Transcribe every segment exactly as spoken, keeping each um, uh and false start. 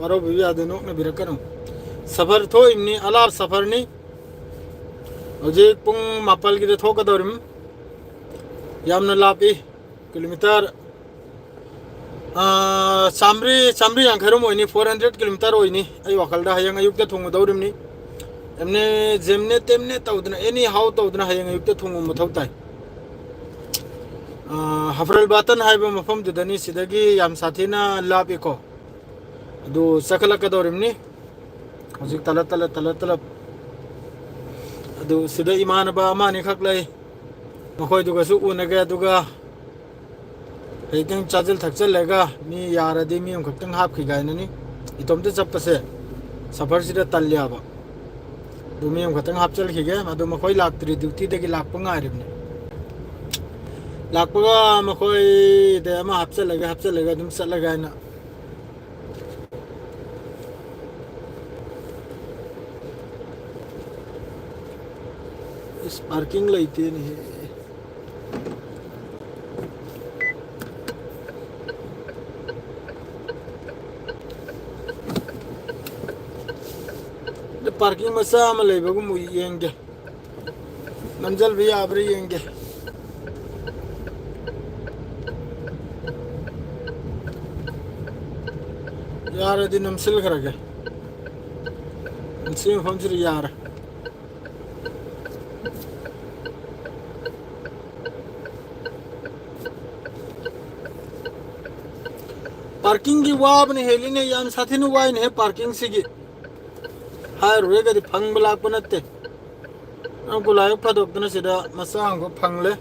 ꯋꯥꯔꯧꯕꯤꯕ ꯌꯥꯗꯦ, ꯅꯣꯛꯅꯕꯤꯔꯛꯀꯅꯨ꯫ ꯁꯐꯔ ꯊꯣꯛꯏꯕꯅꯤ, ꯑꯂꯥꯞ ꯁꯐꯔꯅꯤ꯫ ꯍꯧꯖꯤꯛ ꯄꯨꯡ ꯃꯥꯄꯜꯒꯤꯗ ꯊꯣꯛꯀꯗꯧꯔꯤꯕꯅꯤ꯫ ꯌꯥꯝꯅ ꯂꯥꯞꯄꯤ꯫ ꯀꯤꯂꯣꯃꯤꯇꯔ, ꯑꯥ, ꯆꯥꯝꯃꯔꯤ, ꯆꯥꯝꯃꯔꯤ ꯌꯥꯡꯈꯩꯔꯣꯝ ꯑꯣꯏꯅꯤ, four hundred kilometer ꯑꯣꯏꯅꯤ꯫ ꯑꯩ ꯋꯥꯈꯜꯗ ꯍꯌꯦꯡ ꯑꯌꯨꯛꯇ ꯊꯨꯡꯉꯗꯧꯔꯤꯕꯅꯤ꯫ ꯑꯦꯝꯅꯦ, ꯖꯦꯝꯅꯦ, ꯇꯦꯝꯅꯦ ꯇꯧꯗꯅ, ꯑꯦꯅꯤ ꯍꯥꯎ ꯇꯧꯗꯅ ꯍꯌꯦꯡ ꯑꯌꯨꯛꯇ ꯊꯨꯡꯕ ꯃꯊꯧ ꯇꯥꯏ꯫ ꯑꯥ, ꯍꯐꯔꯜ ꯕꯥꯇꯟ ꯍꯥꯏꯕ ꯃꯐꯝꯗꯨꯗꯅꯤ, ꯁꯤꯗꯒꯤ ꯌꯥꯝ ꯁꯥꯊꯤꯅ ꯂꯥꯞꯄꯤꯀꯣ꯫ ꯑꯗꯨ ꯆꯠꯈꯠꯂꯛꯀꯗꯧꯔꯤꯕꯅꯤ꯫ ꯍꯧꯖꯤꯛ ꯇꯂꯞ ꯇꯂꯞ, ꯇꯂꯞ ꯇꯂꯞ꯫ ꯑꯗꯨ ꯁꯤꯗ ꯏꯃꯥꯟꯅꯕ ꯑꯃ ꯑꯅꯤꯈꯛ ꯂꯩ, ꯃꯈꯣꯏꯗꯨꯒꯁꯨ ꯎꯅꯒꯦ꯫ ꯑꯗꯨꯒ ꯍꯧꯖꯤꯛꯇꯪ ꯆꯥꯁꯤꯜ ꯊꯛꯆꯜꯂꯒ ꯃꯤ ꯌꯥꯔꯗꯤ ꯃꯤ ꯑꯃꯈꯛꯇꯪ ꯍꯥꯞꯈꯤꯒꯦ ꯍꯥꯏꯅꯅꯤ꯫ ꯏꯇꯣꯝꯇ ꯆꯠꯄꯁꯦ ꯁꯐꯔꯁꯤꯗ ꯇꯜꯂꯦꯕ꯫ ꯑꯗꯨ ꯃꯤ ꯑꯃꯈꯛꯇꯪ ꯍꯥꯞꯆꯤꯟꯈꯤꯒꯦ꯫ ꯑꯗꯨ ꯃꯈꯣꯏ ꯂꯥꯛꯇ꯭ꯔꯤ, ꯗ꯭ꯌꯨꯇꯤꯗꯒꯤ ꯂꯥꯛꯄ ꯉꯥꯏꯔꯤꯕꯅꯤ꯫ ꯂꯥꯛꯄꯒ ꯃꯈꯣꯏꯗ ꯑꯃ ꯍꯥꯞꯆꯤꯜꯂꯒ, ꯍꯥꯞꯆꯤꯜꯂꯒ ꯑꯗꯨꯝ ꯆꯠꯂꯒꯦ ꯍꯥꯏꯅ꯫ ꯏꯁ, ꯄꯥꯔꯀꯤꯡ ꯂꯩꯇꯦꯅꯦꯍꯦ꯫ ꯄꯥꯔꯀꯤꯡ ꯃꯆꯥ ꯑꯃ ꯂꯩꯕꯒꯨꯝꯕ ꯌꯦꯡꯒꯦ꯫ ꯅꯝꯖꯜꯕ ꯌꯥꯕ꯭ꯔꯥ ꯌꯦꯡꯒꯦ꯫ ꯌꯥꯔꯗꯤ ꯅꯝꯁꯤꯜꯈ꯭ꯔꯒꯦ꯫ ꯁꯤ ꯃꯐꯝꯁꯤꯗ ꯌꯥꯔꯦ꯫ ꯄꯥꯔꯀꯤꯡꯒꯤ ꯋꯥꯕꯅ ꯍꯦꯜꯂꯤꯅꯦ, ꯌꯥꯝ ꯁꯥꯊꯤꯅ ꯋꯥꯏꯅꯦꯍꯦ ꯄꯥꯔꯀꯤꯡꯁꯤꯒꯤ꯫ ꯍꯥꯏꯔꯨꯔꯒꯗꯤ ꯐꯪꯕ ꯂꯥꯛꯄ ꯅꯠꯇꯦ꯫ ꯅꯪ ꯈꯨꯂꯥꯏ ꯐꯥꯗꯣꯛꯇꯅ ꯁꯤꯗ ꯃꯆꯥ ꯑꯃꯈꯛ ꯐꯪꯂꯦ꯫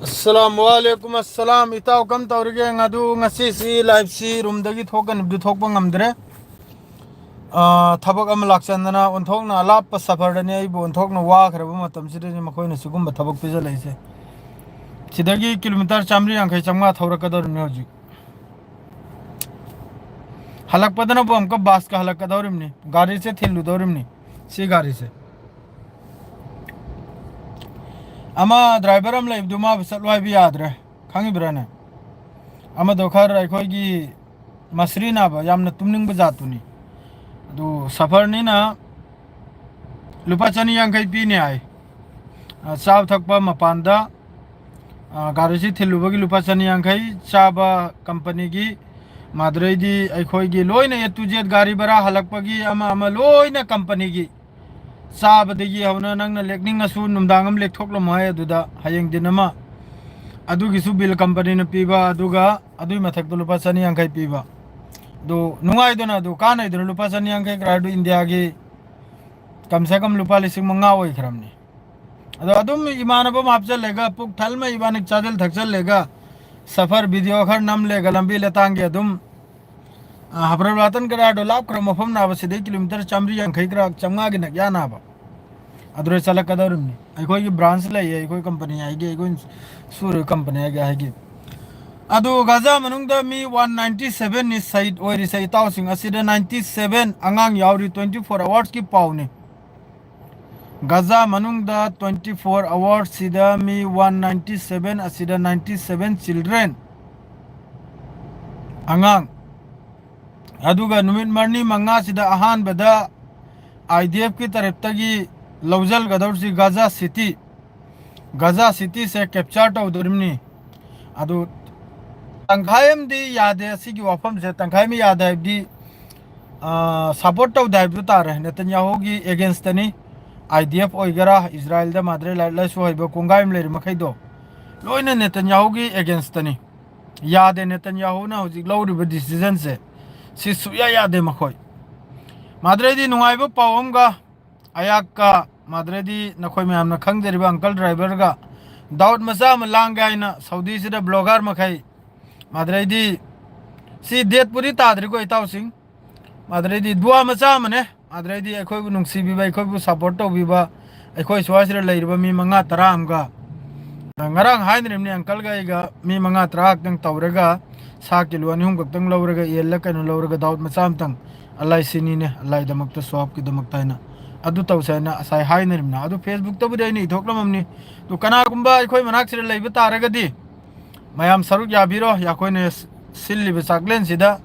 ꯑꯁꯂꯥꯃꯨ ꯑꯂꯩꯀꯨꯝ꯫ ꯑꯁꯂꯥꯝ꯫ ꯏꯇꯥꯎ ꯀꯝ ꯇꯧꯔꯤꯒꯦ? ꯑꯗꯨ ꯉꯁꯤꯁꯤ ꯂꯥꯏꯐꯁꯤ ꯔꯨꯝꯗꯒꯤ ꯊꯣꯛꯀꯅꯤꯕꯗꯨ ꯊꯣꯛꯄ ꯉꯝꯗ꯭ꯔꯦ꯫ ꯑꯥ, ꯊꯕꯛ ꯑꯃ ꯂꯥꯛꯆꯟꯗꯅ ꯑꯣꯟꯊꯣꯛꯅ ꯑꯂꯥꯞꯄ ꯁꯐꯔꯗꯅꯤ ꯑꯩꯕꯨ ꯑꯣꯟꯊꯣꯛꯅ ꯋꯥꯈ꯭ꯔꯕ ꯃꯇꯝꯁꯤꯗꯅꯤ ꯃꯈꯣꯏꯅ ꯁꯤꯒꯨꯝꯕ ꯊꯕꯛ ꯄꯤꯖꯜꯂꯛꯏꯁꯦ꯫ ꯁꯤꯗꯒꯤ ꯀꯤꯂꯣꯃꯤꯇꯔ ꯆꯥꯝꯃꯔꯤ ꯌꯥꯡꯈꯩ ꯆꯥꯝꯃꯉꯥ ꯊꯧꯔꯛꯀꯗꯧꯔꯤꯕꯅꯤ ꯍꯧꯖꯤꯛ꯫ ꯍꯜꯂꯛꯄꯗꯅꯕꯨ ꯑꯃꯨꯛꯀ ꯕꯁꯀ ꯍꯜꯂꯛꯀꯗꯧꯔꯤꯕꯅꯤ, ꯒꯥꯔꯤꯁꯦ ꯊꯤꯜꯂꯨꯗꯧꯔꯤꯕꯅꯤ꯫ ꯁꯤ ꯒꯥꯔꯤꯁꯦ, ꯑꯃ ꯗ꯭ꯔꯥꯏꯚꯔ ꯑꯃ ꯂꯩꯕꯗꯨ ꯃꯥꯕꯨ ꯆꯠꯂꯣ ꯍꯥꯏꯕ ꯌꯥꯗ꯭ꯔꯦ, ꯈꯪꯉꯤꯕ꯭ꯔꯥꯅꯦ? ꯑꯃꯗꯣ ꯈꯔ ꯑꯩꯈꯣꯏꯒꯤ ꯃꯁꯔꯤ ꯅꯥꯕ, ꯌꯥꯝꯅ ꯇꯨꯝꯅꯤꯡꯕ ꯖꯥꯠꯇꯨꯅꯤ꯫ ꯑꯗꯨ ꯁꯐꯔꯅꯤꯅ ꯂꯨꯄꯥ ꯆꯅꯤ ꯌꯥꯡꯈꯩ ꯄꯤꯅꯤ ꯍꯥꯏ꯫ ꯑ, ꯆꯥꯕ ꯊꯛꯄ ꯃꯄꯥꯟꯗ, ꯑ, ꯒꯥꯔꯤꯁꯤ ꯊꯤꯜꯂꯨꯕꯒꯤ ꯂꯨꯄꯥ ꯆꯅꯤ ꯌꯥꯡꯈꯩ, ꯆꯥꯕ ꯀꯝꯄꯅꯤꯒꯤ, ꯃꯥꯗ꯭ꯔꯩꯗꯤ ꯑꯩꯈꯣꯏꯒꯤ ꯂꯣꯏꯅ A to Z, ꯒꯥꯔꯤ ꯚꯔꯥ, ꯍꯜꯂꯛꯄꯒꯤ ꯑꯃ ꯑꯃ ꯂꯣꯏꯅ ꯀꯝꯄꯅꯤꯒꯤ꯫ ꯆꯥꯕꯗꯒꯤ ꯍꯧꯅ ꯅꯪꯅ ꯂꯦꯛꯅꯤꯡꯉꯁꯨ ꯅꯨꯡꯗꯥꯡ ꯑꯃ ꯂꯦꯛꯊꯣꯛꯂꯝꯃꯣ ꯍꯥꯏ ꯑꯗꯨꯗ, ꯍꯌꯦꯡ ꯗꯤꯟ ꯑꯃ꯫ ꯑꯗꯨꯒꯤꯁꯨ ꯕꯤꯜ ꯀꯝꯄꯅꯤꯅ ꯄꯤꯕ, ꯑꯗꯨꯒ ꯑꯗꯨꯒꯤ ꯃꯊꯛꯇ ꯂꯨꯄꯥ ꯆꯅꯤ ꯌꯥꯡꯈꯩ ꯄꯤꯕ꯫ ꯑꯗꯨ ꯅꯨꯡꯉꯥꯏꯗꯅ, ꯑꯗꯨ ꯀꯥꯟꯅꯩꯗꯅ, ꯂꯨꯄꯥ ꯆꯅꯤ ꯌꯥꯡꯈꯩ ꯀꯔꯥꯏꯗꯨ ꯏꯟꯗꯤꯌꯥꯒꯤ ꯀꯝ ꯁꯦ ꯀꯝ ꯂꯨꯄꯥ ꯂꯤꯁꯤꯡ ꯃꯉꯥ ꯑꯣꯏꯈ꯭ꯔꯕꯅꯤ꯫ ꯑꯗꯣ ꯑꯗꯨꯝ ꯏꯃꯥꯟꯅꯕ ꯑꯃ ꯍꯥꯞꯆꯜꯂꯦꯒ, ꯄꯨꯛ ꯊꯜꯃ ꯏꯕꯥꯅꯤ ꯆꯥꯖꯤꯜ ꯊꯛꯆꯜꯂꯦꯒ, ꯁꯐꯔ ꯚꯤꯗꯤꯑꯣ ꯈꯔ ꯅꯝꯂꯦꯒ, ꯂꯝꯕꯤ ꯂꯇꯥꯡꯒꯤ ꯑꯗꯨꯝ, ꯑ, ꯍꯕ꯭ꯔꯕꯥꯇꯟ ꯀꯗꯥꯏꯗꯣ ꯂꯥꯞꯈ꯭ꯔ ꯃꯐꯝ ꯅꯥꯕ, ꯁꯤꯗꯩ ꯀꯤꯂꯣꯃꯤꯇꯔ ꯆꯥꯝꯃꯔꯤ ꯌꯥꯡꯈꯩ ꯈꯔ, ꯆꯥꯝꯃꯉꯥꯒꯤ ꯅꯛꯌꯥ ꯅꯥꯕ꯫ ꯑꯗꯨꯗ ꯆꯠꯂꯛꯀꯗꯧꯔꯤꯕꯅꯤ꯫ ꯑꯩꯈꯣꯏꯒꯤ ꯕ꯭ꯔꯥꯟꯁ ꯂꯩꯌꯦ, ꯑꯩꯈꯣꯏ ꯀꯝꯄꯅꯤ ꯍꯥꯏꯒꯦ, ꯑꯩꯈꯣꯏꯅ ꯁꯨꯔꯤꯕ ꯀꯝꯄꯅꯤ ꯍꯥꯏꯒꯦ ꯍꯥꯏꯒꯦ꯫ ꯑꯗꯨ ꯒꯥꯖꯥ ꯃꯅꯨꯡꯗ ꯃꯤ ꯋꯥꯟ ꯅꯥꯏꯟꯇꯤ ꯁꯚꯦꯟꯅꯤ ꯁꯍꯤꯗ ꯑꯣꯏꯔꯤꯁꯦ, ꯏꯇꯥꯎꯁꯤꯡ꯫ ꯑꯁꯤꯗ ꯅꯥꯏꯟꯇꯤ ꯁꯚꯦꯟ ꯑꯉꯥꯡ ꯌꯥꯎꯔꯤ, ꯇ꯭ꯋꯦꯟꯇꯤ ꯐꯣꯔ ꯑꯋꯥꯔꯁꯀꯤ ꯄꯥꯎꯅꯤ꯫ ꯒꯥꯖꯥ ꯃꯅꯨꯡꯗ ꯇ꯭ꯋꯦꯟꯇꯤ ꯐꯣꯔ ꯑꯋꯥꯔꯁꯁꯤꯗ ꯃꯤ ꯋꯥꯟ ꯅꯥꯏꯟꯇꯤ ꯁꯚꯦꯟ, ꯑꯁꯤꯗ ꯅꯥꯏꯟꯇꯤ ꯁꯚꯦꯟ ꯆꯤꯜꯗ꯭ꯔꯦꯟ, ꯑꯉꯥꯡ꯫ ꯑꯗꯨꯒ ꯅꯨꯃꯤꯠ ꯃꯔꯤ ꯃꯉꯥꯁꯤꯗ ꯑꯍꯥꯟꯕꯗ IDFꯀꯤ ꯇꯔꯞꯇꯒꯤ ꯂꯧꯁꯤꯟꯒꯗꯧꯔꯤꯁꯤ ꯒꯥꯖꯥ ꯁꯤꯇꯤ꯫ ꯒꯥꯖꯥ ꯁꯤꯇꯤꯁꯦ ꯀꯦꯞꯆꯔ ꯇꯧꯗꯣꯔꯤꯕꯅꯤ꯫ ꯑꯗꯨ ꯇꯪꯈꯥꯏ ꯑꯃꯗꯤ ꯌꯥꯗꯦ꯫ ꯑꯁꯤꯒꯤ ꯋꯥꯐꯝꯁꯦ ꯇꯪꯈꯥꯏ ꯑꯃ ꯌꯥꯗꯦ ꯍꯥꯏꯕꯗꯤ, ꯑ, ꯁꯞꯄꯣꯔꯠ ꯇꯧꯗꯦ ꯍꯥꯏꯕꯗꯨ ꯇꯥꯔꯦ꯫ ꯅꯦꯇꯟꯌꯥꯍꯨꯒꯤ ꯑꯦꯒꯦꯟꯁꯇꯅꯤ꯫ IDF ꯑꯣꯏꯒꯦꯔꯥ, ꯏꯖꯔꯥꯏꯜꯗ ꯃꯥꯗ꯭ꯔꯦ ꯂꯥꯏꯔꯤꯛ ꯂꯥꯏꯁꯨ ꯍꯩꯕ ꯀꯣꯡꯒꯥꯏ ꯑꯃ ꯂꯩꯔꯤ ꯃꯈꯩꯗꯣ, ꯂꯣꯏꯅ ꯅꯦꯇꯟꯌꯥꯍꯨꯒꯤ ꯑꯦꯒꯦꯟꯁꯇꯅꯤ꯫ ꯌꯥꯗꯦ, ꯅꯦꯇꯟꯌꯥꯍꯨꯅ ꯍꯧꯖꯤꯛ ꯂꯧꯔꯤꯕ ꯗꯤꯁꯤꯖꯟꯁꯦ, ꯁꯤ ꯁꯨꯛꯌꯥ ꯌꯥꯗꯦ ꯃꯈꯣꯏ꯫ ꯃꯥꯗ꯭ꯔꯦꯗꯤ ꯅꯨꯡꯉꯥꯏꯕ ꯄꯥꯎ ꯑꯃꯒ, ꯑꯌꯥꯛꯀ, ꯃꯥꯗ꯭ꯔꯦꯗꯤ ꯅꯈꯣꯏ ꯃꯌꯥꯝꯅ ꯈꯪꯖꯔꯤꯕ ꯑꯪꯀꯜ ꯗ꯭ꯔꯥꯏꯚꯔꯒ ꯗꯥꯎꯠ ꯃꯆꯥ ꯑꯃ ꯂꯥꯡꯒꯦ ꯍꯥꯏꯅ ꯁꯥꯎꯗꯤꯁꯤꯗ ꯕ꯭ꯂꯣꯒꯔ ꯃꯈꯩ, ꯃꯥꯗ꯭ꯔꯦꯗꯤ ꯁꯤ ꯗꯦꯠꯄꯨꯗꯤ ꯇꯥꯗ꯭ꯔꯤꯀꯣ ꯏꯇꯥꯎꯁꯤꯡ, ꯃꯥꯗ꯭ꯔꯦꯗꯤ ꯗꯨꯋꯥ ꯃꯆꯥ ꯑꯃꯅꯦ꯫ ꯑꯗꯨꯗꯩꯗꯤ ꯑꯩꯈꯣꯏꯕꯨ ꯅꯨꯡꯁꯤꯕꯤꯕ, ꯑꯩꯈꯣꯏꯕꯨ ꯁꯞꯄꯣꯔꯠ ꯇꯧꯕꯤꯕ, ꯑꯩꯈꯣꯏ ꯁ꯭ꯋꯥꯏꯁꯤꯗ ꯂꯩꯔꯤꯕ ꯃꯤ ꯃꯉꯥ ꯇꯔꯥ ꯑꯃꯒ, ꯉꯔꯥꯡ ꯍꯥꯏꯅꯔꯤꯕꯅꯤ ꯑꯪꯀꯜꯒ ꯑꯩꯒ, ꯃꯤ ꯃꯉꯥ ꯇꯔꯥ ꯈꯛꯇꯪ ꯇꯧꯔꯒ ꯁꯥ ꯀꯤꯂꯣ ꯑꯅꯤ ꯑꯍꯨꯝ ꯈꯛꯇꯪ ꯂꯧꯔꯒ, ꯌꯦꯜꯂ ꯀꯩꯅꯣ ꯂꯧꯔꯒ, ꯗꯥꯎꯠ ꯃꯆꯥ ꯑꯃꯇꯪ, ꯑꯜꯂꯥꯏ ꯁꯤꯅꯤꯅꯦ, ꯑꯜꯂꯥꯏꯗꯃꯛꯇ, ꯁꯣꯍꯥꯕꯀꯤꯗꯃꯛꯇ ꯍꯥꯏꯅ ꯑꯗꯨ ꯇꯧꯁꯦ ꯍꯥꯏꯅ ꯉꯁꯥꯏ ꯍꯥꯏꯅꯔꯤꯕꯅ꯫ ꯑꯗꯨ Facebookꯇꯕꯨꯗꯤ ꯑꯩꯅ ꯏꯊꯣꯛꯂꯝꯃꯕꯅꯤ꯫ ꯑꯗꯨ ꯀꯅꯥꯒꯨꯝꯕ ꯑꯩꯈꯣꯏ ꯃꯅꯥꯛꯁꯤꯗ ꯂꯩꯕ ꯇꯥꯔꯒꯗꯤ ꯃꯌꯥꯝ ꯁꯔꯨꯛ ꯌꯥꯕꯤꯔꯣ, ꯑꯩꯈꯣꯏꯅ ꯁꯤꯜꯂꯤꯕ ꯆꯥꯛꯂꯦꯟꯁꯤꯗ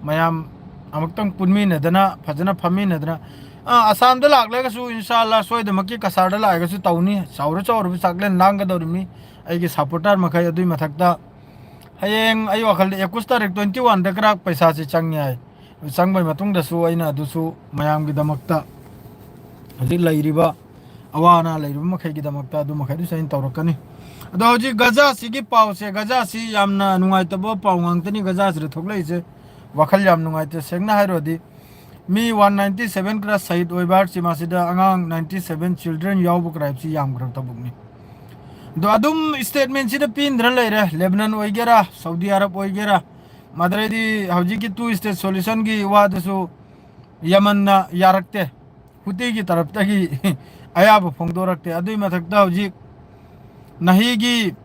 ꯃꯌꯥꯝ ꯑꯃꯨꯛꯇꯪ ꯄꯨꯟꯃꯤꯟꯅꯗꯅ, ꯐꯖꯅ ꯐꯝꯃꯤꯟꯅꯗꯅ, ꯑ, ꯑꯁꯥꯝꯗ ꯂꯥꯛꯂꯒꯁꯨ ꯏꯟꯁꯥ ꯑꯜꯂꯥ ꯁꯣꯏꯗꯃꯛꯀꯤ ꯀꯁꯥꯔꯗ ꯂꯥꯛꯑꯒꯁꯨ ꯇꯧꯅꯤ꯫ ꯆꯥꯎꯔ ꯆꯥꯎꯔꯕ ꯆꯥꯛꯂꯦꯟ ꯂꯥꯡꯒꯗꯧꯔꯤꯕꯅꯤ ꯑꯩꯒꯤ supporter ꯃꯈꯩ꯫ ꯑꯗꯨꯏ ꯃꯊꯛꯇ ꯍꯌꯦꯡ ꯑꯩ ꯋꯥꯈꯜꯗ ꯑꯦꯀꯨꯁ ꯇꯥꯔꯤꯛ twenty oneꯗ ꯈꯔ ꯄꯩꯁꯥꯁꯤ ꯆꯪꯉꯦ ꯍꯥꯏ꯫ ꯆꯪꯕꯩ ꯃꯇꯨꯡꯗꯁꯨ ꯑꯩꯅ ꯑꯗꯨꯁꯨ ꯃꯌꯥꯝꯒꯤꯗꯃꯛꯇ, ꯍꯧꯖꯤꯛ ꯂꯩꯔꯤꯕ ꯑꯋꯥ ꯑꯅꯥ ꯂꯩꯔꯤꯕ ꯃꯈꯩꯒꯤꯗꯃꯛꯇ, ꯑꯗꯨ ꯃꯈꯩꯗꯨꯁꯨ ꯑꯩꯅ ꯇꯧꯔꯛꯀꯅꯤ꯫ ꯑꯗꯣ ꯍꯧꯖꯤꯛ ꯒꯖꯥꯁꯤꯒꯤ ꯄꯥꯎꯁꯦ, ꯒꯖꯥꯁꯤ ꯌꯥꯝꯅ ꯅꯨꯡꯉꯥꯏꯇꯕ ꯄꯥꯎ ꯉꯥꯛꯇꯅꯤ ꯒꯖꯥꯁꯤꯗ ꯊꯣꯛꯂꯛꯏꯁꯦ꯫ ꯋꯥꯈꯜ ꯌꯥꯝ ꯅꯨꯡꯉꯥꯏꯇꯦ꯫ ꯁꯦꯡꯅ ꯍꯥꯏꯔꯨꯔꯗꯤ ꯃꯤ one ninety seven ꯈꯔ ꯁꯍꯤꯗ ꯑꯣꯏꯕ ꯍꯥꯏꯔꯁꯤ, ꯃꯁꯤꯗ ꯑꯉꯥꯡ ninety seven children ꯌꯥꯎꯕ ꯀꯔꯥꯏꯕꯁꯤ ꯌꯥꯝꯈ꯭ꯔꯕ ꯊꯕꯛꯅꯤ꯫ ꯑꯗꯣ ꯑꯗꯨꯝ statementꯁꯤꯗ ꯄꯤꯟꯗ꯭ꯔ ꯂꯩꯔꯦ, ꯂꯦꯕꯅꯟ ꯑꯣꯏꯒꯦꯔꯥ, ꯁꯥꯎꯗꯤ ꯑꯔꯕ ꯑꯣꯏꯒꯦꯔꯥ, ꯃꯗꯨꯗꯩꯗꯤ ꯍꯧꯖꯤꯛꯀꯤ two state solutionꯒꯤ ꯋꯥꯗꯨꯁꯨ ꯌꯃꯟꯅ ꯌꯥꯔꯛꯇꯦ, ꯍꯨꯇꯤꯒꯤ ꯇꯔꯞꯇꯒꯤ ꯑꯌꯥꯕ ꯐꯣꯡꯗꯣꯔꯛꯇꯦ꯫ ꯑꯗꯨꯏ ꯃꯊꯛꯇ ꯍꯧꯖꯤꯛ ꯅꯍꯤꯒꯤ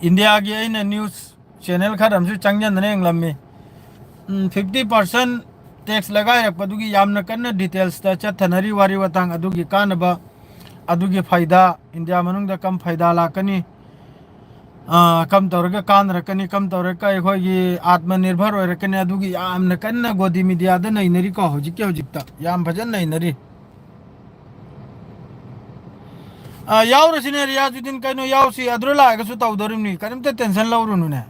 ꯏꯟꯗꯤꯌꯥꯒꯤ ꯑꯩꯅ news channel ꯈꯔ ꯑꯃꯁꯨ ꯆꯪꯖꯟꯗꯅ ꯌꯦꯡꯂꯝꯃꯤ꯫ ꯎꯝ, fifty percent tax ꯂꯒꯥꯏꯔꯛꯄꯗꯨꯒꯤ ꯌꯥꯝꯅ ꯀꯟꯅ detailsꯇ ꯆꯠꯊꯅꯔꯤ ꯋꯥꯔꯤ ꯋꯥꯇꯥꯡ, ꯑꯗꯨꯒꯤ ꯀꯥꯟꯅꯕ, ꯑꯗꯨꯒꯤ ꯐꯥꯏꯗꯥ, ꯏꯟꯗꯤꯌꯥ ꯃꯅꯨꯡꯗ ꯀꯝ ꯐꯥꯏꯗꯥ ꯂꯥꯛꯀꯅꯤ, ꯑ, ꯀꯝ ꯇꯧꯔꯒ ꯀꯥꯟꯅꯔꯛꯀꯅꯤ, ꯀꯝ ꯇꯧꯔꯒ ꯑꯩꯈꯣꯏꯒꯤ ꯑꯥꯠꯃ ꯅꯤꯔꯚꯔ ꯑꯣꯏꯔꯛꯀꯅꯤ, ꯑꯗꯨꯒꯤ ꯌꯥꯝꯅ ꯀꯟꯅ ꯒꯣꯗꯤ ꯃꯤꯗꯤꯌꯥꯗ ꯅꯩꯅꯔꯤꯀꯣ ꯍꯧꯖꯤꯛꯀꯤ ꯍꯧꯖꯤꯛꯇ꯫ ꯌꯥꯝ ꯐꯖꯅ ꯅꯩꯅꯔꯤ꯫ ꯑ, ꯌꯥꯎꯔꯁꯤꯅꯦ ꯔꯤꯌꯥꯖꯨꯗꯤꯟ, ꯀꯩꯅꯣ ꯌꯥꯎꯁꯤ, ꯑꯗꯨꯗ ꯂꯥꯛꯑꯒꯁꯨ ꯇꯧꯗꯣꯔꯤꯕꯅꯤ, ꯀꯔꯤꯝꯇ tension ꯂꯧꯔꯨꯅꯨꯅꯦ꯫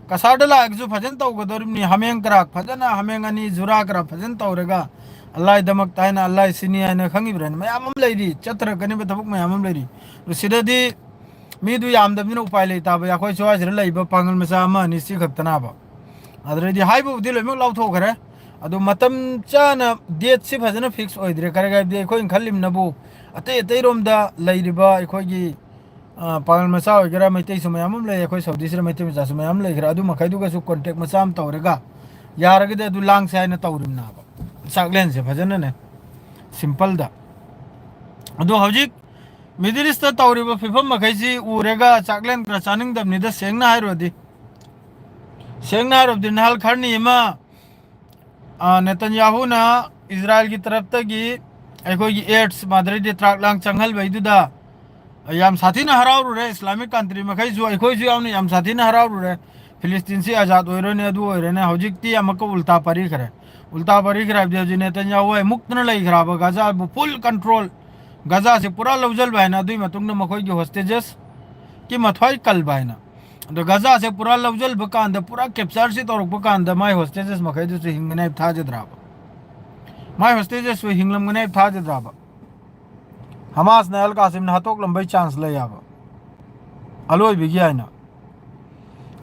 ꯀꯁꯥꯔꯗ ꯂꯥꯛꯑꯒꯁꯨ ꯐꯖꯅ ꯇꯧꯒꯗꯣꯔꯤꯕꯅꯤ, ꯍꯥꯃꯦꯡ ꯀꯔꯥꯛ ꯐꯖꯅ, ꯍꯥꯃꯦꯡ ꯑꯅꯤ ꯖꯨꯔꯥ ꯀꯔꯥꯛ ꯐꯖꯅ ꯇꯧꯔꯒ, ꯑꯜꯂꯥꯏꯗꯃꯛꯇ ꯍꯥꯏꯅ, ꯑꯜꯂꯥꯏ ꯁꯤꯅꯤ ꯍꯥꯏꯅ, ꯈꯪꯉꯤꯕ꯭ꯔꯥꯅꯦ? ꯃꯌꯥꯝ ꯑꯃ ꯂꯩꯔꯤ, ꯆꯠꯊꯔꯛꯀꯅꯤꯕ ꯊꯕꯛ ꯃꯌꯥꯝ ꯑꯃ ꯂꯩꯔꯤ꯫ ꯑꯗꯨ ꯁꯤꯗꯗꯤ ꯃꯤꯗꯨ ꯌꯥꯝꯗꯕꯅꯤꯅ ꯎꯄꯥꯏ ꯂꯩꯇꯕ, ꯑꯩꯈꯣꯏ ꯁ꯭ꯋꯥꯏꯁꯤꯗ ꯂꯩꯕ ꯄꯥꯡꯒꯜ ꯃꯆꯥ ꯑꯃ ꯑꯅꯤ ꯁꯤ ꯈꯛꯇꯅꯕ꯫ ꯑꯗꯨꯗꯩꯗꯤ ꯍꯥꯏꯕꯕꯨꯗꯤ ꯂꯣꯏꯅꯃꯛ ꯂꯥꯎꯊꯣꯛꯈ꯭ꯔꯦ꯫ ꯑꯗꯣ ꯃꯇꯝ ꯆꯥꯅ dateꯁꯤ ꯐꯖꯅ fix ꯑꯣꯏꯗ꯭ꯔꯦ꯫ ꯀꯔꯤ ꯍꯥꯏꯕꯗꯤ ꯑꯩꯈꯣꯏꯅ ꯈꯜꯂꯤꯕꯅꯕꯨ ꯑꯇꯩ ꯑꯇꯩꯔꯣꯝꯗ ꯂꯩꯔꯤꯕ ꯑꯩꯈꯣꯏꯒꯤ, ꯑ, ꯄꯥꯡꯒꯜ ꯃꯆꯥ ꯑꯣꯏꯒꯦꯔꯥ, ꯃꯩꯇꯩꯁꯨ ꯃꯌꯥꯝ ꯑꯃ ꯂꯩ, ꯑꯩꯈꯣꯏ ꯁꯥꯎꯗꯤꯁꯤꯗ ꯃꯩꯇꯩ ꯃꯆꯥꯁꯨ ꯃꯌꯥꯝ ꯑꯃ ꯂꯩꯈ꯭ꯔꯦ꯫ ꯑꯗꯨ ꯃꯈꯩꯗꯨꯒꯁꯨ contact ꯃꯆꯥ ꯑꯃ ꯇꯧꯔꯒ ꯌꯥꯔꯒꯗꯤ ꯑꯗꯨ ꯂꯥꯡꯁꯦ ꯍꯥꯏꯅ ꯇꯧꯔꯤꯕꯅꯦꯕ ꯆꯥꯛꯂꯦꯟꯁꯦ ꯐꯖꯅꯅꯦ, simpleꯗ꯫ ꯑꯗꯣ ꯍꯧꯖꯤꯛ Middle Eastꯇ ꯇꯧꯔꯤꯕ ꯐꯤꯕꯝ ꯃꯈꯩꯁꯤ ꯎꯔꯒ ꯆꯥꯛꯂꯦꯟ ꯈꯔ ꯆꯥꯅꯤꯡꯗꯕꯅꯤꯗ, ꯁꯦꯡꯅ ꯍꯥꯏꯔꯨꯔꯗꯤ꯫ ꯁꯦꯡꯅ ꯍꯥꯏꯔꯕꯗꯤ ꯅꯍꯥꯜ ꯈꯔꯅꯤ ꯑꯃ, ꯑ, ꯅꯦꯇꯟꯌꯥꯍꯨꯅ ꯏꯖꯔꯥꯏꯜꯒꯤ ꯇꯔꯞꯇꯒꯤ ꯑꯩꯈꯣꯏꯒꯤ ꯑꯦꯠꯁ ꯃꯥꯗ꯭ꯔꯩꯗꯤ ꯇ꯭ꯔꯥꯛ ꯂꯥꯡ ꯆꯪꯍꯜꯕꯩꯗꯨꯗ ꯌꯥꯝ ꯁꯥꯊꯤꯅ ꯍꯔꯥꯎꯔꯨꯔꯦ꯫ ꯏꯁꯂꯥꯃꯤꯛ ꯀꯟꯇ꯭ꯔꯤ ꯃꯈꯩꯁꯨ, ꯑꯩꯈꯣꯏꯁꯨ ꯌꯥꯎꯅ ꯌꯥꯝ ꯁꯥꯊꯤꯅ ꯍꯔꯥꯎꯔꯨꯔꯦ꯫ ꯐꯤꯂꯤꯁꯇꯤꯟꯁꯤ ꯑꯥꯖꯥꯗ ꯑꯣꯏꯔꯅꯤ, ꯑꯗꯨ ꯑꯣꯏꯔꯅꯤ꯫ ꯍꯧꯖꯤꯛꯇꯤ ꯑꯃꯨꯛꯀ ꯎꯜꯇꯥ ꯄꯥꯔꯤꯈ꯭ꯔꯦ꯫ ꯎꯜꯇꯥ ꯄꯥꯔꯤꯈ꯭ꯔꯦ ꯍꯥꯏꯕꯗꯤ ꯍꯧꯖꯤꯛ ꯅꯦꯇꯟꯌꯥꯍꯨ ꯍꯣꯏ ꯃꯨꯛꯇꯅ ꯂꯩꯈ꯭ꯔꯕ ꯒꯖꯥꯕꯨ ꯐꯨꯜ ꯀꯟꯇ꯭ꯔꯣꯜ, ꯒꯖꯥꯁꯦ ꯄꯨꯔꯥ ꯂꯧꯁꯤꯟꯕ ꯍꯥꯏꯅ, ꯑꯗꯨꯒꯤ ꯃꯇꯨꯡꯗ ꯃꯈꯣꯏꯒꯤ ꯍꯣꯁꯇꯦꯖꯦꯁꯀꯤ ꯃꯊ꯭ꯋꯥꯏ ꯀꯜꯕ ꯍꯥꯏꯅ꯫ ꯑꯗꯣ ꯒꯖꯥꯁꯦ ꯄꯨꯔꯥ ꯂꯧꯁꯤꯟꯕ ꯀꯥꯟꯗ, ꯄꯨꯔꯥ ꯀꯦꯞꯆꯔꯁꯤ ꯇꯧꯔꯛꯄ ꯀꯥꯟꯗ ꯃꯥꯏ ꯍꯣꯁꯇꯦꯖꯦꯁ ꯃꯈꯩꯗꯨꯁꯨ ꯍꯤꯡꯒꯅꯤ ꯍꯥꯏꯕ ꯊꯥꯖꯗ꯭ꯔꯕ? ꯃꯥꯏ ꯍꯣꯁꯇꯦꯖꯦꯁꯁꯨ ꯍꯤꯡꯂꯝꯒꯅꯤ ꯍꯥꯏꯕ ꯊꯥꯖꯗ꯭ꯔꯕ? ꯍꯃꯥꯁꯅ ꯑꯦꯜ ꯀꯥꯁꯤꯝꯅ ꯍꯥꯠꯇꯣꯛꯂꯝꯕꯩ ꯆꯥꯟꯁ ꯂꯩ ꯍꯥꯏꯕ, ꯑꯂꯣꯏꯕꯒꯤ ꯍꯥꯏꯅ꯫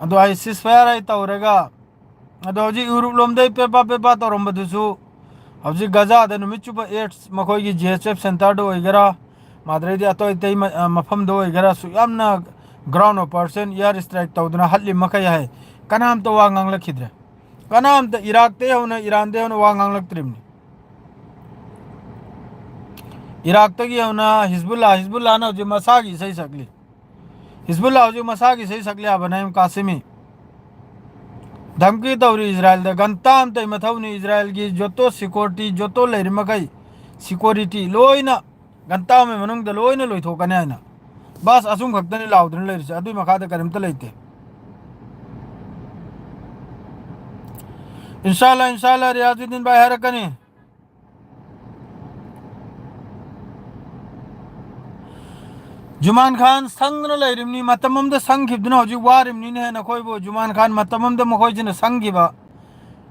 ꯑꯗꯣ ꯑꯩ ꯁꯤꯁ ꯐꯥꯌꯔ ꯑꯩ ꯇꯧꯔꯒ, ꯑꯗꯣ ꯍꯧꯖꯤꯛ ꯌꯨꯔꯨꯞ ꯂꯣꯝꯗꯩ ꯄꯦꯄꯥ ꯄꯦꯄꯥ ꯇꯧꯔꯝꯕꯗꯨꯁꯨ ꯍꯧꯖꯤꯛ ꯒꯖꯥꯗ ꯅꯨꯃꯤꯠ ꯆꯨꯞꯄ ꯑꯦꯠꯁ, ꯃꯈꯣꯏꯒꯤ ꯖꯤ ꯑꯦꯆ ꯑꯦꯐ ꯁꯦꯟꯇꯔꯗ ꯑꯣꯏꯒꯦꯔꯥ, ꯃꯥꯗ꯭ꯔꯩꯗꯤ ꯑꯇꯩ ꯑꯇꯩ ꯃ-, ꯑ, ꯃꯐꯝꯗ ꯑꯣꯏꯒꯦꯔꯥ, ꯁꯨꯛ ꯌꯥꯝꯅ ꯒ꯭ꯔꯥꯎꯟ ꯑꯣꯄꯔꯦꯁꯟ, ꯑꯦꯌꯔ ꯁ꯭ꯇ꯭ꯔꯥꯏꯛ ꯇꯧꯗꯅ ꯍꯠꯂꯤ ꯃꯈꯩ ꯍꯥꯏ, ꯀꯅꯥꯝꯇ ꯋꯥ ꯉꯥꯡꯂꯛꯈꯤꯗ꯭ꯔꯦ꯫ ꯀꯅꯥꯝꯇ, ꯏꯔꯥꯛꯇꯩ ꯍꯧꯅ, ꯏꯔꯥꯟꯗꯩ ꯍꯧꯅ ꯋꯥ ꯉꯥꯡꯂꯛꯇ꯭ꯔꯤꯕꯅꯤ꯫ ꯏꯔꯥꯛꯇꯒꯤ ꯍꯧꯅ ꯍꯤꯖꯕꯨꯜꯂꯥ, ꯍꯤꯖꯕꯨꯜꯂꯥꯅ ꯍꯧꯖꯤꯛ ꯃꯁꯥꯒꯤ ꯏꯁꯩ ꯁꯛꯂꯤ꯫ ꯍꯤꯖꯕꯨꯜꯂꯥ ꯍꯧꯖꯤꯛ ꯃꯁꯥꯒꯤ ꯏꯁꯩ ꯁꯛꯂꯤ ꯍꯥꯏꯕ ꯅꯥꯏꯝ ꯀꯥꯁꯤꯃꯤ꯫ ꯙꯝꯀꯤ ꯇꯧꯔꯤ ꯏꯖꯔꯥꯏꯜꯗ꯫ ꯘꯟꯇꯥ ꯑꯃꯇꯩ ꯃꯊꯧꯅꯤ ꯏꯖꯔꯥꯏꯜꯒꯤ ꯖꯣꯇꯣ ꯁꯤꯀ꯭ꯌꯨꯔꯤꯇꯤ, ꯖꯣꯇꯣ ꯂꯩꯔꯤ ꯃꯈꯩ ꯁꯤꯀ꯭ꯌꯨꯔꯤꯇꯤ ꯂꯣꯏꯅ ꯘꯟꯇꯥ ꯑꯃꯒꯤ ꯃꯅꯨꯡꯗ ꯂꯣꯏꯅ ꯂꯣꯏꯊꯣꯛꯀꯅꯤ ꯍꯥꯏꯅ꯫ ꯕꯁ ꯑꯁꯨꯝ ꯈꯛꯇꯅꯤ ꯂꯥꯎꯗꯨꯅ ꯂꯩꯔꯤꯁꯦ, ꯑꯗꯨꯏ ꯃꯈꯥꯗ ꯀꯔꯤꯝꯇ ꯂꯩꯇꯦ꯫ ꯏꯟꯁꯥꯜꯂꯥ, ꯏꯟꯁꯥꯜꯂꯥ, ꯔꯤꯌꯥꯖꯨꯗꯤꯟ ꯚꯥꯏ ꯍꯥꯏꯔꯛꯀꯅꯤ꯫ ꯖꯨꯃꯥꯟ ꯈꯥꯟ ꯁꯪꯗꯅ ꯂꯩꯔꯤꯕꯅꯤ, ꯃꯇꯝ ꯑꯃꯗ ꯁꯪꯈꯤꯕꯗꯨꯅ ꯍꯧꯖꯤꯛ ꯋꯥꯔꯤꯕꯅꯤꯅꯦ ꯅꯈꯣꯏꯕꯨ꯫ ꯖꯨꯃꯥꯟ ꯈꯥꯟ ꯃꯇꯝ ꯑꯃꯗ ꯃꯈꯣꯏꯁꯤꯅ ꯁꯪꯈꯤꯕ,